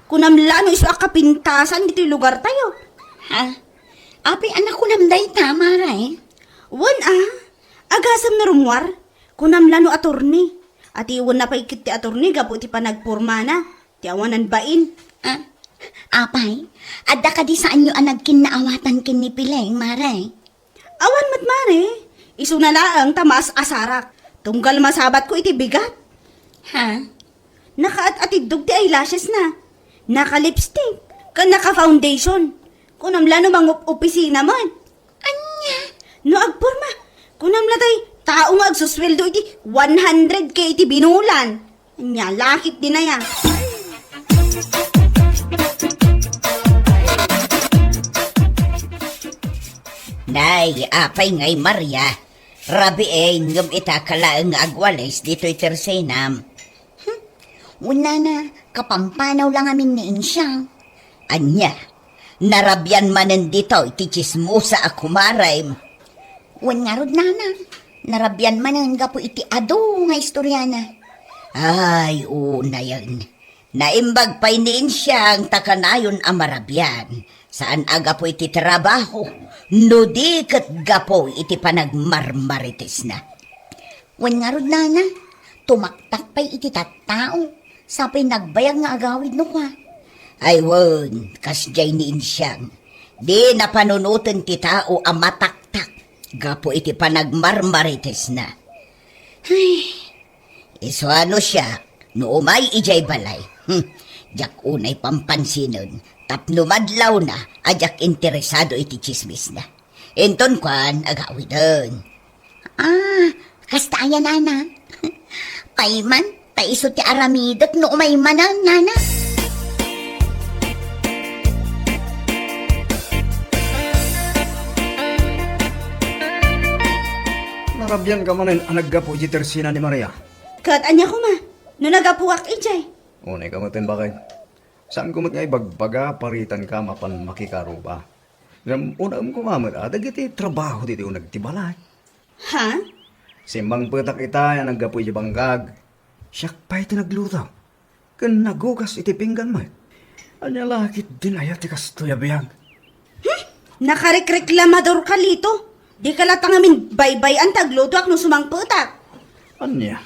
Kunam la no isu a kapintasan ditoy lugartayo. Ha? Apay a nakunam dayta, Mare? Wen a, agasem no rummuar. Kunam la no atorni. Atiwenna pay ket ti atorni gapu iti panagpormana, ti awanan bain. Ah, apay, adda kadi saanyo a nagkinnaawatan ken ni Piling, Mare? Awan met, Mare. Isuna laeng ta maas-asarak. Tunggal masabatko iti bigat. Ha? Nakaat-atiddog ti eyelashes na. Naka-lipstick. Ken naka-foundation. Kunam la no mangup-opisina met. Ania? No agporma, kunam la tay tao nga agsusweldo iti one hundred K iti binulan. Ania la ket dinaya? Nay, apay ngay, Maria? Rabiin, ngem ita ka laeng nga agwalis ditoy tersenam. Hmm? Wen nana, kapampanaw la ngamin ni Insiang. Ania? Narabian manen ditoy ti tsismosa a kumarem. Wen ngarud, nana, narabian manen gapu iti adu nga istoriana. Ay, unayen. Naimbag pay ni Insiang ta kanayon a marabian. Saan a gapu iti trabaho, no di ket gapu iti panagmarmaritesna. Wen ngarud, nana, tumaktak pay iti tattao, sa pay nagbayag nga agawid no kua. Ay wen, kasdiay ni Insiang, di napanunoten ti tao a mataktak gapu iti panagmarmaritesna. Ay, isu a no siak, no umay idiay balay, hmm, diak unay pampansinen, tapno madlawna a diak interesado iti tsismisna. Inton kuan, agawiden. Ah, kasta aya, nana? Pay man, ta isu ti aramidek no umay manen, nana. Narabian ka manen a naggapu iti tersena ni Maria. Ket ania koma, no nagapuak idiay? Unay ka met, baket. Saan ko met nga ibagbaga, paritan ka mapan makikaruba. Ngem unaem koma met a dagiti trabaho ditoy uneg ti balay. Ha? Simmangpetak ita a naggapu iti bangkag. Siak pay ti nagluto. Ken nagugas iti pinggan met. Ania la ket dinaya ti kastoy a biag? Hmm? Nakarekreklamador ka, Lito. Dika latta ngamin baybay-an ta aglutoak no sumangpetak. Ania?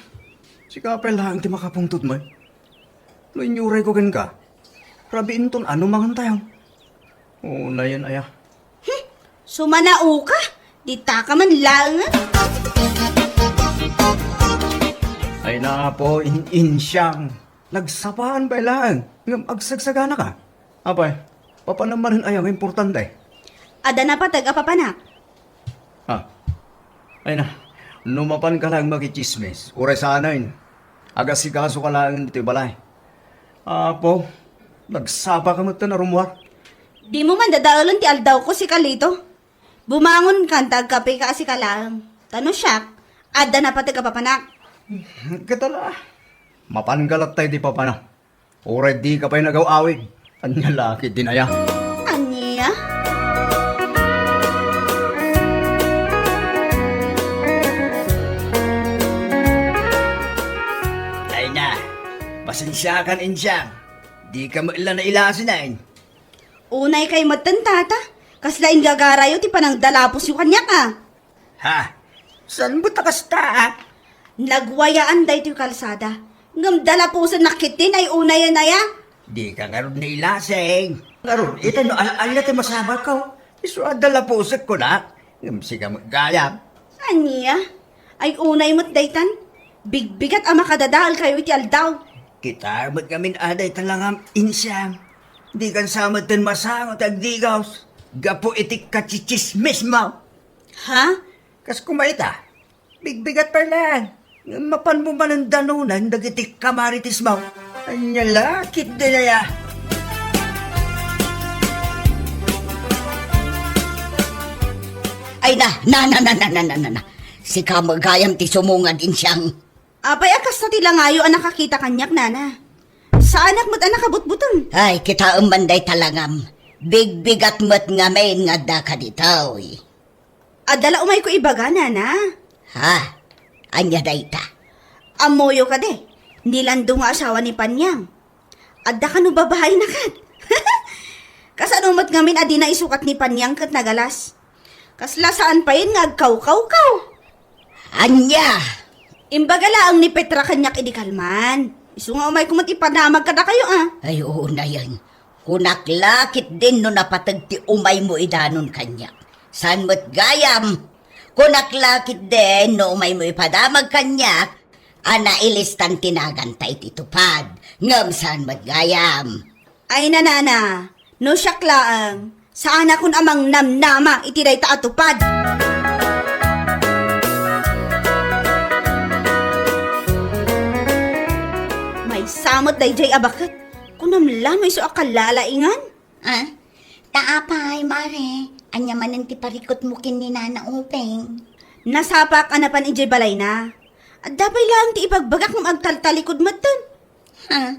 Sika pay laeng ti makapungtot met. No inyurayko kenka, rabiinton a no mangan tayo. Unayen aya. Hmm, sumanao ka. Dita ka man laengen. Ay, Apo, in-, Insiang. Nagsapaan pay laeng. Ngem agsagsagana ka. Apay, papanam manen aya nga importante? Adda napateg a papanak. Ah. Ay na, no mapan ka laeng makitsismis, uray saanen. Agasikaso ka laeng ditoy balay. Apo, nagsapa ka met a rummuar. Dimo man dadaelen ti aldawko, sika Lito. Bumangon kan ta agkape ka a sika laeng. Ta no siak, adda napateg a papanak. Ket ala, mapan ka latta iti papanak. Uray dika pay nagaw-awid. Ania la ket dinaya? Ania? Ay na, pasensiakan, Insiang. Dika met la nailasinen. Unay kay metten, tata. Kasla inggagarayo ti panangdalapusyo kaniak, a. Ha? Saan met a kasta, a? Nagwayaan daytoy kalsada. Ngem dalapusen nakittin ay unayen aya? Dika ngarud nailasing. Ngarud, ita no al-, ania ti masabalko? Isu a dalapusekko la. Ngem sika met gayam. Ania? Ay unay met daytan. Bigbigat a makadadaelkayo iti aldaw. Kita met ngamin a dayta langam, Insiang. Dikan sa metten masango ti agdigaws. Gapu iti kachichismis mo. Ha? Kas kumaita, bigbigat pay laeng. Mapanmo manen danunan dagiti kamarites mo. Ania la ket dinaya? Ay na, na, na, na, na, na, na, na, na. Sika met gayam ti sumungad, Insiang. Apay a kasta ti langayo a nakakita kaniak, nana? Saanak met a nakabutbuton. Ay, kitaem man dayta langam. Bigbigat met ngamin nga adda ka ditoy. Adda la umayko ibaga, nana. Ha? Ania dayta? Ammoyo kadi, ni Lando nga asawa ni Panyang. Adda kano babaina ket. Kasano met ngamin a dina isukat ni Panyang ket nagalas? Kasla saan payen nga agkawkawkaw. Ania? Imbaga laeng ni Petra kaniak idi kalman. Isu nga umayko met ipadamag kadakayo, a. Ay, unayen. Kunak la ketdin no napateg ti umaymo idanon kaniak. Saan met gayam? Kunak la ketdin no umaymo ipadamag kaniak a nailistan ti naganta iti tupad. Ngem saan met gayam? Ay, nanana, no siak laeng, saanakon a mangnamnama iti dayta a tupad. Maysa met daydiay a baket. Kunam la no isu a kalalaingan? Ah, ta apay, Mare? Ania manen ti parikutmo ken ni Nana Upeng? Nasapak a napan idiay balayna. Adda pay laeng ti ibagbagak ngem agtaltalikod metten. Ha?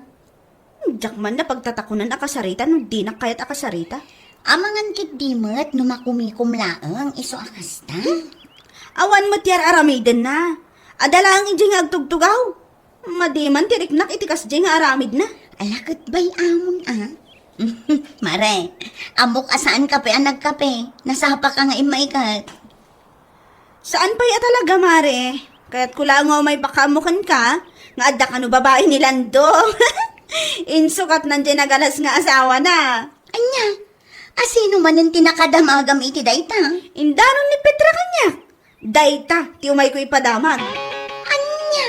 Diak man napagtatakunan a kasarita no dinak kayat a kasarita. Amangan ketdi met no makumikom laeng isu a kasta? Awan met ti ar-aramidenna. Adda laeng idiay nga agtugtugaw. Madi man ti riknak iti kasdiay nga aramidna. Ala ket bay-amon a. Mare, ammok a saan ka pay a nagkape. Nasapaka nga immay ket. Saan pay a talaga, Mare. Kayatko laeng nga umay pakaammo kenka nga adda kano babai ni Lando. Insukatnan diay nagalas nga asawana. Ania? A sino manen ti nakadamagam iti dayta? Indanon ni Petra kaniak. Dayta ti umayko ipadamag. Ania?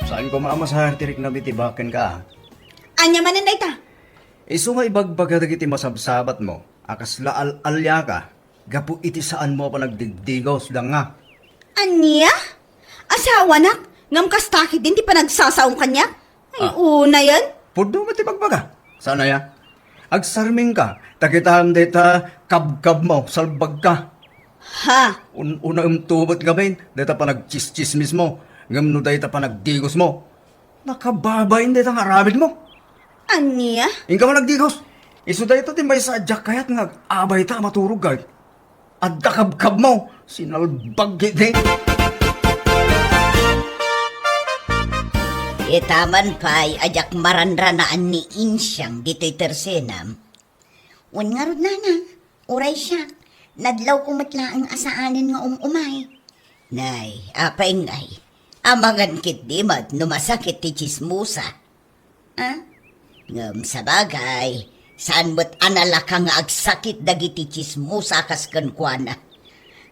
Saan koma a masahar ti riknam iti baken ka? Ania manen dayta? Isu nga ibagbaga dagiti masabsabatmo a kasla al-aliaka gapu iti saanmo a panagdigdigos, danga. Ania? Asawanak, ngem kasta ketdin ti panagsasaom kaniak? Ay, ah, unayen? Pudno met ti bagbaga. Saan aya? Agsarmingka, ta kitaem dayta kabkabmo, salbagka. Ha? Un-, unaem to met ngamin, dayta panagtsistsismismo, ngem no dayta panagdigosmo, nakababain dayta nga aramidmo. Ania? Inka man agdigos. Isu dayta ti maysa a diak kayat nga ag-abayta a maturog, ay. Adda kabkabmo, sinalbag iti. Itaman pay a diak maranranaan ni Insiang ditoy tersenam. Wen ngarud, nana, uray siak, nadlawko met laeng a saanen nga um-umay. Nay, apay ngay, amangan ketdi met no masakit ti tsismosa. Ah? Ngem sabagay, saan met a nalaka nga agsakit dagiti tsismosa a kas kenkuana?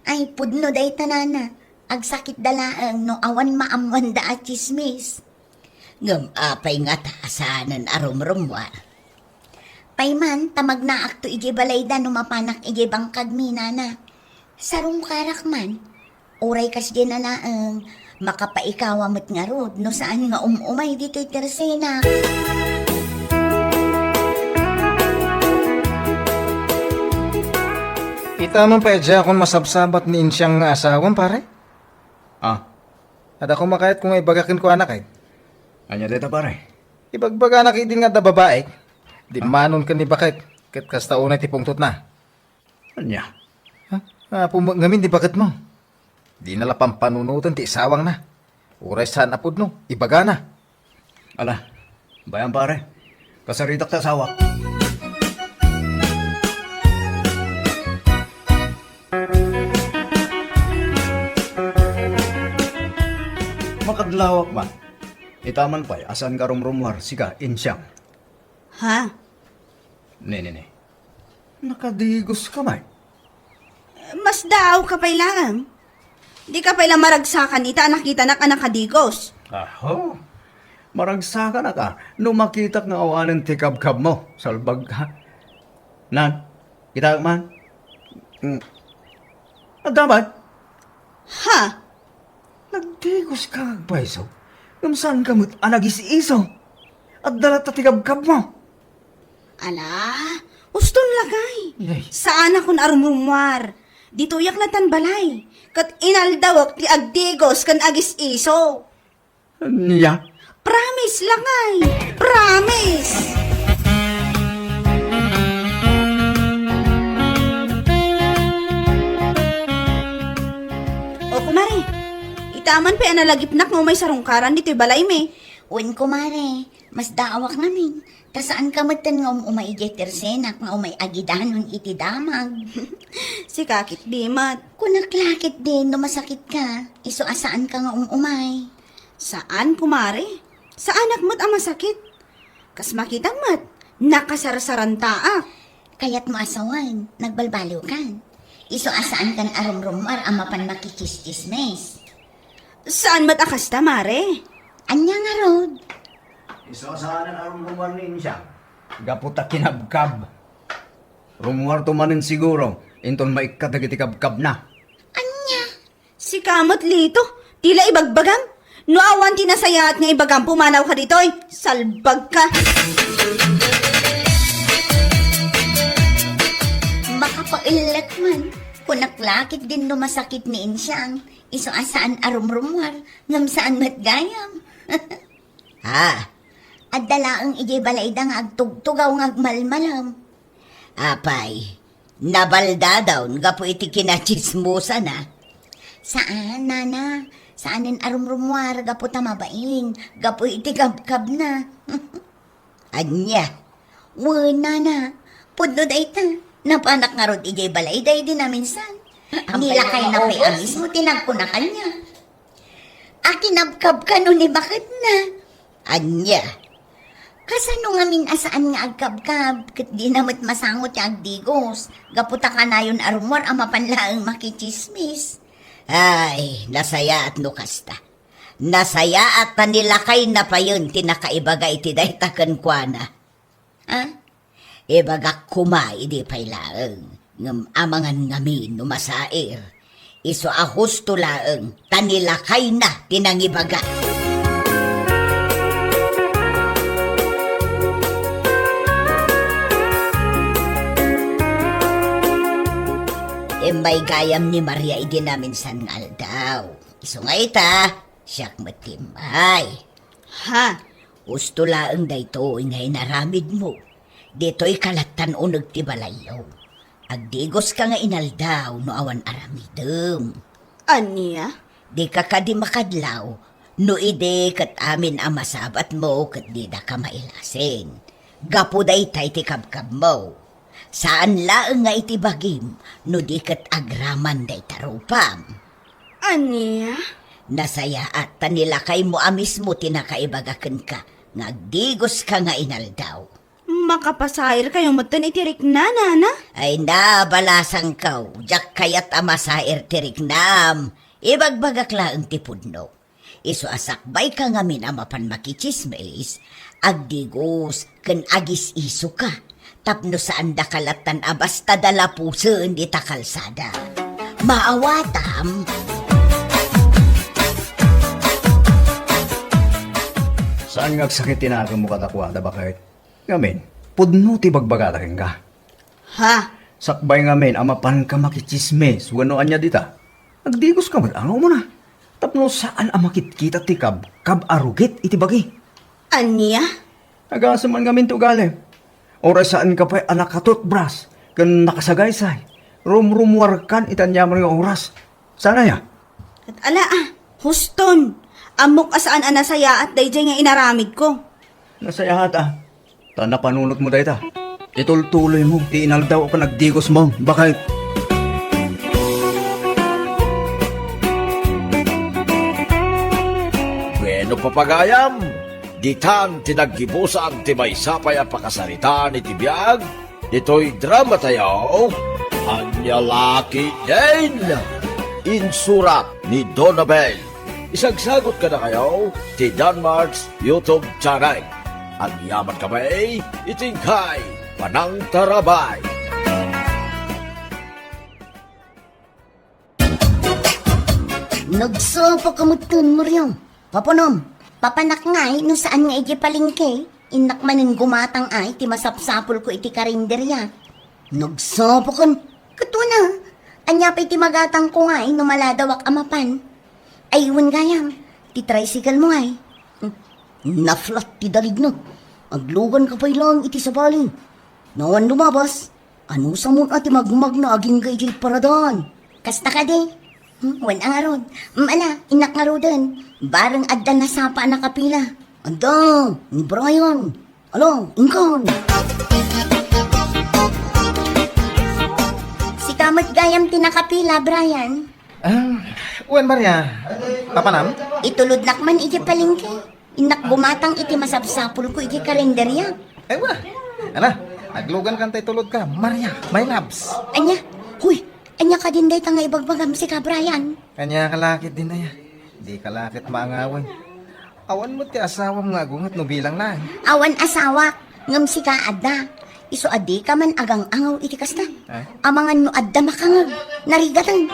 Ay, pudno dayta, nana. Agsakitda laeng no awan maammoanda a tsismis. Ngem apay ngata a saanen a rumrummuar? Pay man, ta magnaakto idiay balayda no mapanak idiay bangkagmi, nana. Sarungkarak man. Uray kasdiay na laeng, makapaikawa met ngarud no saan nga um-umay ditoy tersenak. Itaman pay a diakon masabsabat ni Insiang nga asawam, pare? Ah. Adda koma kayatko nga ibaga kenkuana, kay. Ania dayta, pare? Ibagbagana ketdin nga adda babaik, ah, dimmanon ken ni baket, ket kasta unay ti pungtotna. Ania? Ha? Apo met ngamin ti baketmo. Dina la pampanunoten ti isawangna. Uray saan a pudno, ibagana. Ala, bay-am, pare. Kasaritak ti asawak. Makadlawak man. Itaman pay a saanka a rumrummuar, sika, Insiang. Ha? Ne, ne, ne. Nakadigoska met. Masdaawka pay laeng. Dika pay la maragsakan ita a nakitanak a nakadigos. Aho. Maragsakanak a no makitak nga awanen ti kabkabmo, salbagka. Nan, kitaek man. Mm. Adda man. Ha? Nagdigoska nga agpayso, ngem saanka met a nagis-iso. Adda latta ti kabkabmo. Ala, uston lakay. Ay. Saanakon a rumrumuar. Ditoyak latan balay. Ket inaldawek ti agdigos ken agis-iso. Ania? Promise lakay. Promise. O, kumare, ita man pay a nalagipnak nga umay sarungkaran ditoy balaymi. Wen, kumare, masdaawak ngamin. Ta saanka metten nga um-umay idiay tersenak nga umay agidanon iti damag. Sika ketdi met. Kunak la ketdin no masakitka, isu a saanka nga um-umay. Saan, kumare. Saanak met a masakit. Kas makitam met, nakasarsarantaak. Kayatmo a sawen, nagbalbaliwkan. Isu a saankan a rumrumuar a mapan makichischismis. Saan met a kasta, mare? Ania ngarud? Isu a saanen a rumrumuar ni Insiang. Gapu ta kinabkab. Rummuarto manen siguro, inton maikkat dagiti kabkabna. Ania? Sika met, Lito, ti la ibagbagam? No awan ti nasayaat nga ibagam, pumanawka ditoy. Salbagka. Makapaellek man. Kunak la ketdin no masakit ni Insiang. Isu a saan a rumrumuar, ngem saan met gayam. Ha? Adda laeng idiay balayda nga agtugtugaw nga agmalmalem. Apay, nabaldadawn gapu iti kinachismosana? Saan, nana. Saanen a rumrumuar gapu ta mabain, gapu iti kabkabna. Ania? Wen, nana. Pudno dayta. Napanak ngarud idiay balayda idi naminsan. Ni lakayna pay a mismo ti nagkuna kaniak. Akinabkabka no ni baketna. Ania? Kasano ngamin a saan nga agkabkab, ket dina met masango ti agdigos, gapu ta kanayon a rummuar a mapan laeng makichismis? Ay, nasayaat no kasta. Nasayaat ta ni lakayna payen ti nakaibaga iti dayta kenkuana. Ha? Ibagak koma idi pay laeng, ngem amangan ngamin no masair. Isu a husto laeng, ta ni lakayna ti nangibaga. Immay gayam ni Maria idi naminsan nga aldaw. Isu nga ita, siak met ti immay. Ha? Husto laeng daytoy nga inaramidmo. Ditoy ka lattan uneg ti balayyo. Agdigoska nga inaldaw no awan aramidem. Ania? Dika kadi makadlaw no idi ket amin a masabatmo ket didaka mailasin. Gapu dayta iti kabkabmo. Saan laeng nga iti bagim no di ket agraman dayta rupam. Ania? Nasayaat ta ni lakaymo a mismo ti nakaibaga kenka nga agdigoska nga inaldaw. Makapasairkayo metten iti rikna, nana? Ay na, balasangko, diak kayat a masair ti riknam. Ibagbagak laeng ti pudno. Isu a sakbayka ngamin a mapan makichismis, agdigos ken agis-isoka, tapno saandaka lattan a basta dalapusen dita kalsada. Maawatam? Saan nga agsakit ti nakemmo kadakuada, baket? Ngamin, pudno ti bagbagada kenka. Ha? Sakbay ngamin a mapanka makichismis wenno ania dita, agdigoska met a umuna tapno saan a makitkita ti kabkab a rugit iti bagi. Ania? Agasem man ngamin ti ugali. Uray saanka pay a nakatutbras ken nakasagaysay, rumrumuarkan iti aniaman nga oras. Saan aya? Ket ala, ah, huston. Ammok a saan a nasayaat daydiay nga inaramidko. Nasayaat, ah. Ta napanunotmo dayta. Itultuloymo ti inaldaw a panagdigosmo, baket. Bueno, papagayam, ditan ti naggibusan ti maysa pay a pakasaritaan iti biag ditoy dramatayo, Ania La Ketdin. Insurat ni Donabel. Isagsagot kadakayo ti Danmark's YouTube channel. Agyaman kami iti inkay panangtarabay. Nagsapaka metten, Mariam. Papanam? Papanak ngay no saan nga idiay palengke. Innak manen gumatang ay ti masapsapulko iti karinderia. Nagsapakan. Ket kuna, ania pay ti magatangko ngay no maladawak a mapan? Ay, wen gayam, ti tricycle mo ay. Hmm, na-flat ti daligna. Agluganka pay laeng iti sabali. No awan lumabas, anusamon a ti magmagna agingga idiay paradaan? Kasta kadi? Hmm, wen a ngarud. Hmm, ala, innak ngaruden. Bareng adda nasapa a nakapila. Adda, ni Brian. Ala, inkan. Sika met gayam ti nakapila, Brian. Ah, wen, Maria. Papanam? Itulodnak man iti palengke. Innak gumatang iti masapsapulko iti karinderia. Ay, wa. Ala, aglugankan ta itulodka, Maria, my loves. Ania? Huy, ania kadin dayta nga ibagbagam sika, Brian? Ania ka la ketdin aya? Dika la ket maangawen. Awan met ti asawam nga agunget no bilang laeng. Awan asawak, ngem sika adda. Isu a dika man agang-angaw iti kasta. Eh? Amangan no adda makangeg, narigaten.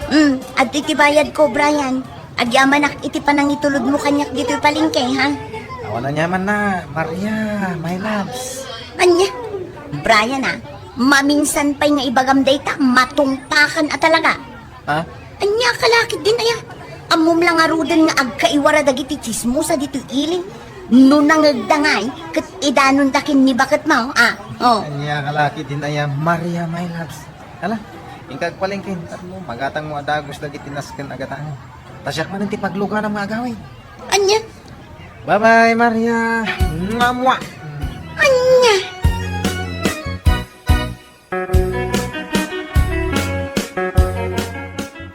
Hmm, adtoy ti bayadko, Brian. Agyamanak iti panangitulodmo kaniak ditoy palengke, ha? Awan aniamanna, Maria, my loves. Ania? Brian, ah, maminsan pay nga ibagam dayta, matungpakan a talaga. Ha? Ania ka la ketdin aya? Ammom la ngaruden nga agkaiwara dagiti tsismosa ditoy ili. No nangegda ngay, ket idanonda ken ni baketmo, ah. Oh. Ania ka la ketdin aya, Maria, my loves? Ala, inka agpalengke, tapno magatangmo a dagus dagiti nasken a gatangmo. Ta siak manen ti pagluganam nga agawid. Ania? Bye-bye, Maria. Mua, mua. Ania?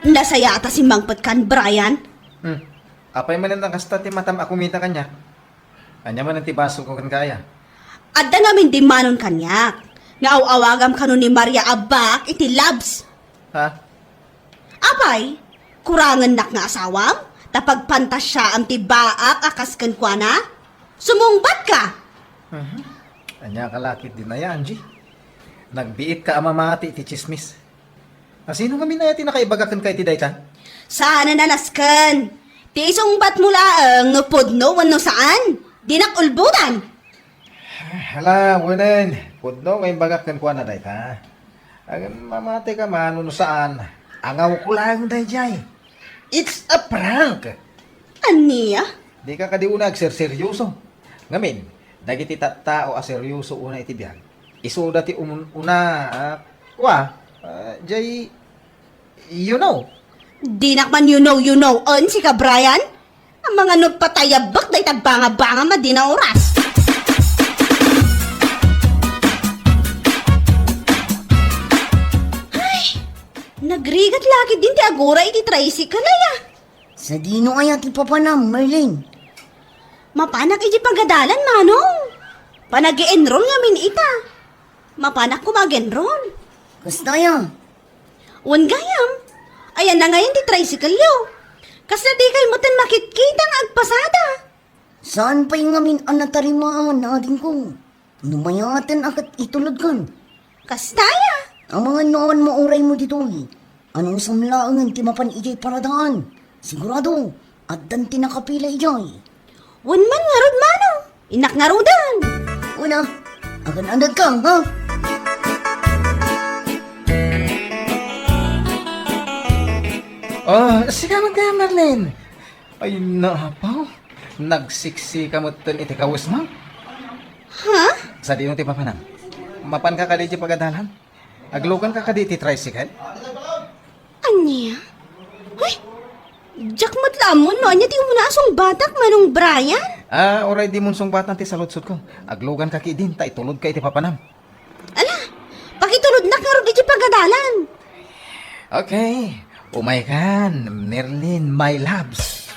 Nasayaat a simmangpet kan Brian. Hmm. Apay manen a kasta ti matam a kumita kaniak? Ania manen ti basolko kenka aya? Adda ngamin dimmanon kaniak nga aw-awagam kano ni Maria a baak iti loves. Ha? Apay, kurangennak nga asawam ta pagpantasiaam ti baak a kas kenkuana? Sumungbatka! Mhm. Ania ka la ketdin aya, Angie? Nagbiitka a mamati iti tsismis. A, sino ngamin aya ti nakaibaga kenka iti dayta? Saan a nasken. Ti isungbatmo laeng no pudno wenno saan. Dinak ulbodan. Hala, wenen, pudno nga imbagak kenkuana dayta. Agan mamati ka man wenno saan. Angawko laeng daydiay. It's a prank. Ania? Dika kadi una agserseryoso. Ngamin, dagiti tattao a seryoso una iti biag, isuda ti umun-, una, ah, kua, ah, jay, you know. Dinak man you know, you know, en sika, Brian? Amangan no patay a bek dayta banga-banga madina oras. Ay, nagrigat la ketdin ti agura iti tricycle, aya. Sadino aya ti papanam, Marlene? Mapanak iti pagadalan, Manong. Panag-enroll ngamin ita. Mapanak koma ag-enroll. Kasta aya? Wen gayam. Ayanna ngayen ti tricycle-yo. Kasla dikay metten makitkita nga agpasada. Saan pay ngamin a natarimaan, adingko? No mayaten a ket itulodkan. Kasta aya? Amangan no awan mauraymo ditoy. Anusam laengen ti mapan idiay paradaan. Sigurado, addan ti nakapila idiay. Wen man ngarud, Manong. Innak ngaruden. Una, agan-anadka, ha? Oh, sika met kaya, Marlene. Ay, naapaw. Nagsiksika metten iti kawesmo. Ha? Sadino ti papanam? Mapanka kadi iti pagadalan? Agluganka kadi iti tricycle? Ania? Ay, diak met la ammon no ania ti umuna a sungbatak, Manong Brian. Ah, uray dimon sungbatan ti saludsodko. Agluganka ketdin ta itulodka iti papanam. Ala, pakitulodnak ngarud iti pagadalan. Okay, umaykan, Merlin, my loves.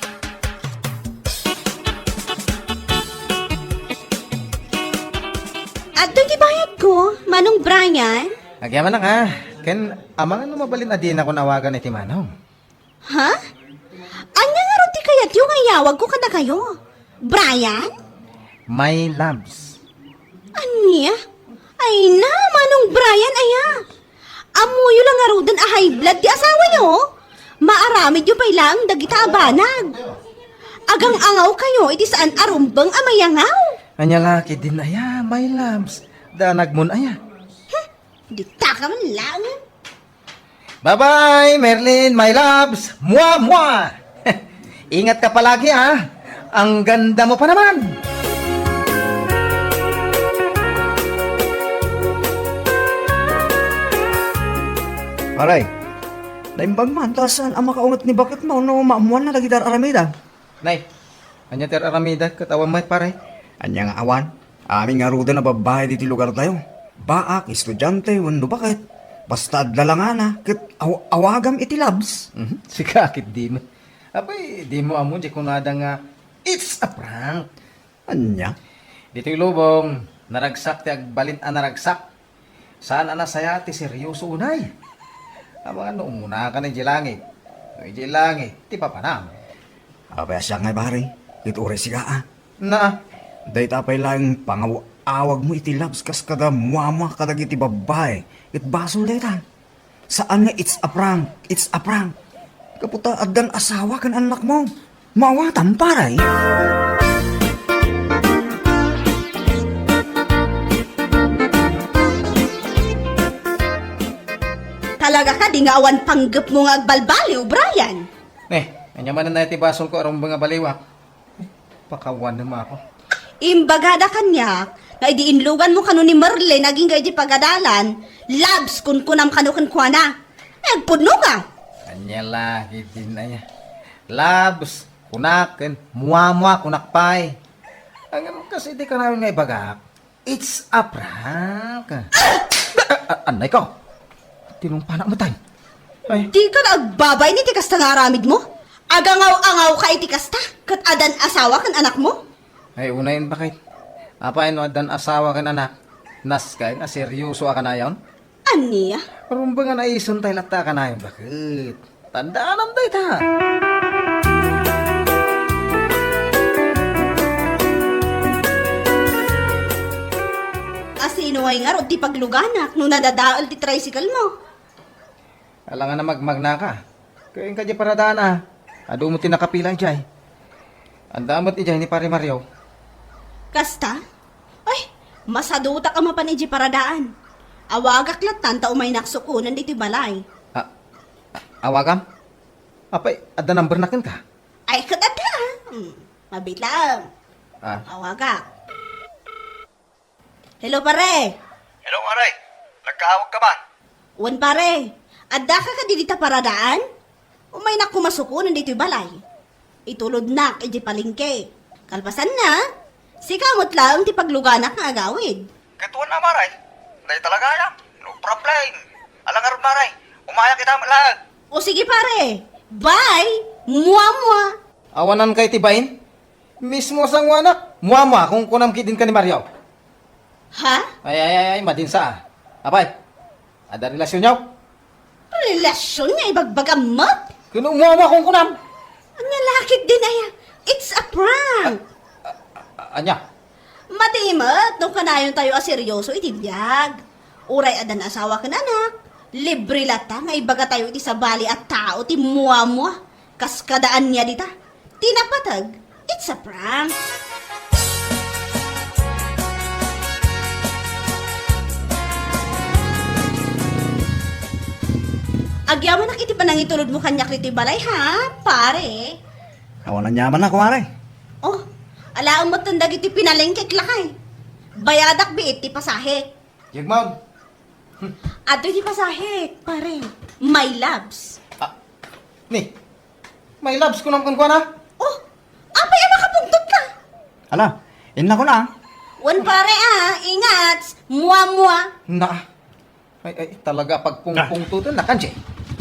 Adtoy ti bayadko, Manong Brian. Agyamanak, ah. Ken, amangan no mabalin a dinakon awagan iti manong. Ha? Ania ngarud ti kayatyo nga iyawagko kadakayo? Brian? My loves. Ania? Ay na, Manong Brian, aya. Ammoyo la ngaruden a high blood ti asawayo. Maaramidyo pay laeng dagita a banag. Agang-angawkayo iti saan a rumbeng a mayangaw. Ania la ketdin aya, my loves? Danagmon aya? Huh? Ditaka man laeng. Bye-bye, Merlin, my loves. Mua, mua. Ingat ka palagi, ah. Ang ganda mo pa naman. Pare, naimbag man, ta saan a makaunget ni baketmo no maamuanna dagiti ar-aramidem? Nay, ania ti ar-aramidem ket awan met, pare? Ania nga awan? Amin ngaruden a babbai ditoy lugartayo. Baak, estudiante, wenno baket. Basta adda langana, ket aw-, awagam iti loves. Mhm. Sika, ket di met. Apay, dimo ammo ti kunada nga, "It's a prank." Ania? Ditoy lubong, naragsak ti agbalin a naragsak. Saan a nasayaat ti seryoso unay. Amangan no umunaka idiay langit. No idiay langit, ti papanam. Apay a siak ngay, pare, ket uray sika, a. Na. Dayta pay laeng pangaw-awagmo iti loves kas kada muamua kadagiti babbai. Ket basol dayta. Saan nga it's a prank, it's a prank. Gapu ta addan asawa ken annakmo. Maawatam, pare. Talaga kadi nga awan panggepmo nga agbalbaliw, Brian? Eh, ania manen aya ti basolko a rumbeng a baliwak? Pakawanem ako. Imbagada kaniak nga idi inluganmo kano ni Merlin agingga idiay pagadalan, loves kunkunam kano kenkuana. Agpudno ka. Ania la ketdin aya? Loves, kunak, ken muamua, kunak pay. Ngem kas iti kanayon nga ibagak, it's a prank. Ah! Ah, ah, anay ko. Tinumpanak met ay. Ay. Dika la agbabain iti kasta nga aramidmo? Agangaw-angaw ka iti kasta, ket addan asawa ken annakmo? Ay, unayen, baket. Apay no addan asawa ken annak? Naskay nga seryoso a kanayon? Ania? Rumbeng a naisentay latta a kanayon, baket. Tandaanam dayta. Asino ngay ngarud ti pagluganak no nadadael ti tricycle mo? Alangan a magmagnaka. Ken kadi paradaan a. Adu met ti nakapila idiay. Adda met idiay ni Pare Mario. Kasta? Ay, masadutak a mapan idiay paradaan. Awagak lattan ta umaynak sukonen ditoy balay. A-, a-, awagam? Apay, adda numbernak kenka? Ay, ket adda. Hmm, mabiit laeng. Ah. Awagak. Hello, pare. Hello, Mare. Nagkaawag ka ba? Wen, pare. Adda ka kadi dita paradaan? Umaynak koma sukonen ditoy balay. Itulodnak idiay palengke. Kalpasanna, sika met laeng ti pagluganak nga agawid. Ket wen a, Mare. Dayta la gayam. No problem. Ala ngarud, Mare. Umayak ita met laeng. O sige, pare. Bye. Mua, mua. Awanan kay ti bain? Mismo a sangoanak, muamua, kunkunam ketdin ken ni Mario. Ha? Ay, ay, ay, ay, madinsa, a. Apay, adda relasionyo? Relasion nga ibagbagam met? Ken no muamua, kunkunam. Ania la ketdin aya? It's a prank. A-, a-, a-, ania? Madi met no kanayontayo a seryoso iti biag. Uray addan asawa ken anak, libre latta nga ibagatayo iti sabali a tao ti muamua. Kas kada ania dita? Ti napateg, it's a prank. Agyamanak iti panangitulodmo kaniak ditoy balay, ha, pare? Awan aniamanna, kumare. Oh, alaem metten dagiti pinalengkek, lakay. Bayadak biit ti pasahe. Yegmon. Adtoy ti pasahe, pare. My loves. Ah, ni, my loves kunam kenkuana? Oh, apay a makapungtot ka? Ala, inna ko na. Wen, pare, a, ingat. Mua, mua. Na. Ay, ay, talaga pagpungpungtoten na, kanche.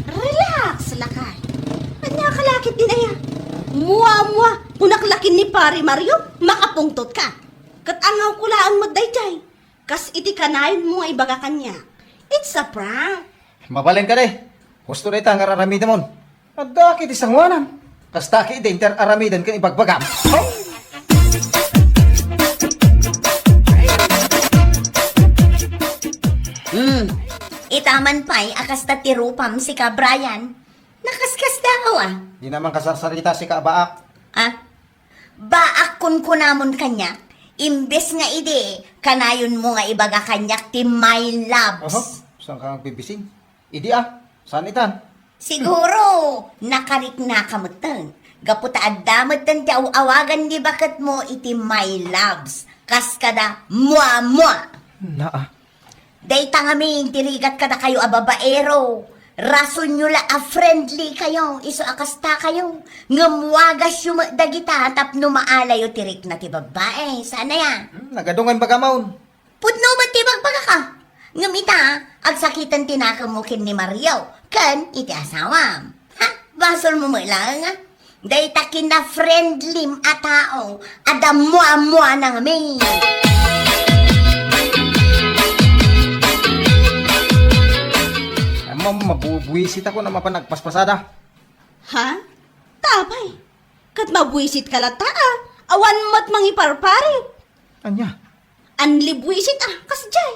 Relax, lakay. Ania ka la ketdin aya? Mua, mua. Kunak la ken ni Pare Mario, makapungtot ka. Ket angawko laeng met daydiay. Kas iti kanayonmo nga ibaga kaniak, it's a prank. Mabalin ka, de. Husto dayta nga ar-aramidemon. Adda ketdi sangoanan. Kasta ketdi ti ar-aramidem ken ibagbagam. Oh! Hmm. Ita man pay a kasta ti rupam sika, Brian. Nakaskasdaaw, a. Dina man kasarsarita sika a baak. A? Baak kunkunamon kaniak, imbes nga idi, kanayonmo nga ibaga kaniak ti my loves. Oho, saan ka agbibising? Idi, a, saan itan? Siguro, nakariknaka metten. Gapu ta adda metten ti aw-awagan ni baketmo iti my loves. Kas kada mua-mua. Naa. Dayta ngamin ti rigat kadakayo a babaero. Rasonyo la a friendly kayo, isu a kasta kayo. Ngem wagasyo met dagita tapno maalayo ti rikna ti babbae. Saan aya? Hmm, nagadu nga imbagam. Pudno met ti bagbagaka. Ngem ita, agsakiten ti nakemmo ken ni Mario, ken iti asawam. Ha? Basolmo met laeng, a? Dayta kinafriendlim a tao, adda mua-muana ngamin. Amma, mabubuisit ako na mapan agpaspasada. Ha? Tapay? Ket mabuisitka latta, a. Awan met mangiparparit. Ania? Anli buisit, a, kasdiay.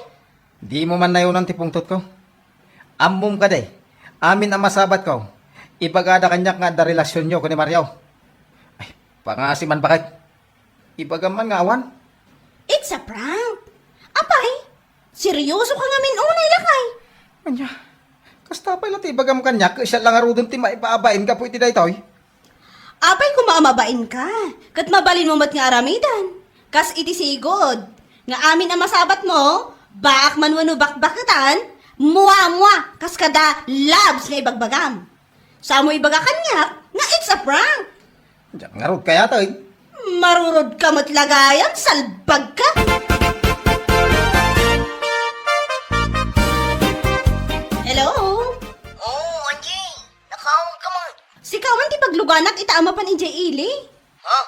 Dimo man nayonan ti pungtotko. Ammom kadi, amin a masabatko, ibagada kaniak nga adda relasionyo ken ni Mario. Ay, pangngaasim man baket. Ibagam man nga awan. It's a prank. Apay, serioso ka ngamin unay, lakay. Ania, kasta pay la ti ibagam kaniak, ket siak la ngaruden ti maibabain gapu iti daytoy. Apay koma a mabain ka, ket mabalinmo met nga aramiden. Kas iti sigud, nga amin a masabatmo, baak man wenno bakbaketan, mua-mua, kas kada loves nga ibagbagam. Samo ibaga kaniak nga it's a prank. Diak ngarud kayat, ay. Marurod ka met la gayam, salbag ka. Hello? Oh, Angie, nakaawag ka man. Sika man ti pagluganak ita a mapan idiay ili. Ha?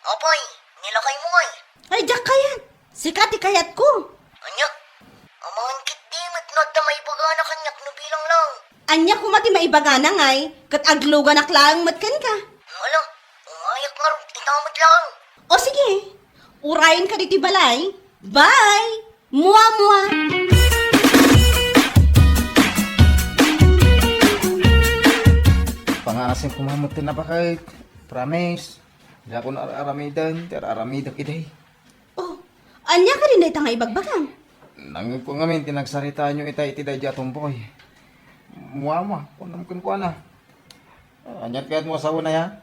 Apay, ni lakaymo ay. Ay, diak kayat. Sika ti kayatko. Ania? Amangan ketdi met no adda maibagana kaniak no bilang lang. Ania koma ti maibagana ngay, ket agluganak laeng met kenka. Ala, umayak ngarud, ita met lang. O sige, urayen ka ditoy balay. Bye! Mua-mua! Pangngaasim koma met ti nabaket. Promise. Diakon ar-aramiden ti ar-aramidek idi. Oh, ania kadin dayta nga ibagbagam? Nangngegko ngamin ti nagsaritaanyo ita iti daydi a tumboy. Mua-mua, kunam kenkuana. Ania ti kayatmo a sawen aya?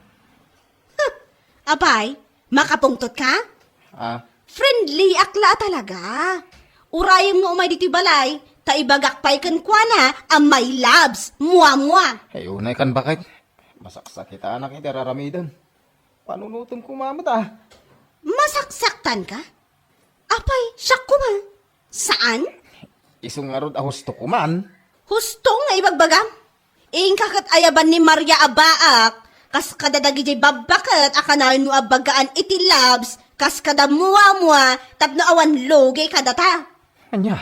Huh! Apay, makapungtot ka? Ah. Friendly ak la talaga. Urayem nga umay ditoy balay, ta ibagak pay kenkuana a my loves, mua-mua. Ay, unay kan baket. Masaksakitanak iti ar-aramiden. Panunotem koma met, a. Masaksaktan ka? Apay, siak koma. Saan? Isu ngarud a husto koma. Husto nga ibagbagam? Inka ket ayaban ni Maria a baak, kas kada dagidiay babbaket a kanayon mo a bagaan iti loves, kas kada mua-mua, tapno awan lugi kadata. Ania?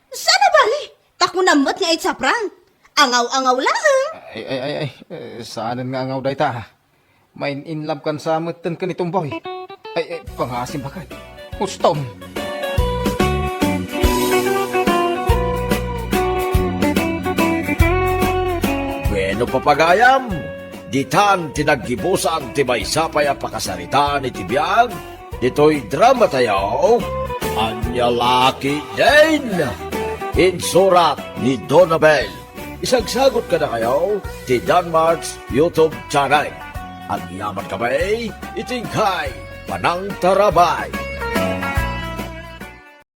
Saan a bale? Ta kunam met nga it's a prank. Angaw-angaw laeng. Ay, ay, ay, ay. Eh, saanen nga angaw dayta. Main-in love kan sa metten ken ni Tumboy. Ay, ay, pangngaasim baket. Hustom. Bueno, papagayam, ditan ti naggibusan ti maysa pay a pakasaritaan iti biag ditoy drama tayo, Ania La Ketdin. Insurat ni Donabel. Isagsagut kadakayo ti Danmark's YouTube channel. Agyaman kami iti inkay panangtarabay.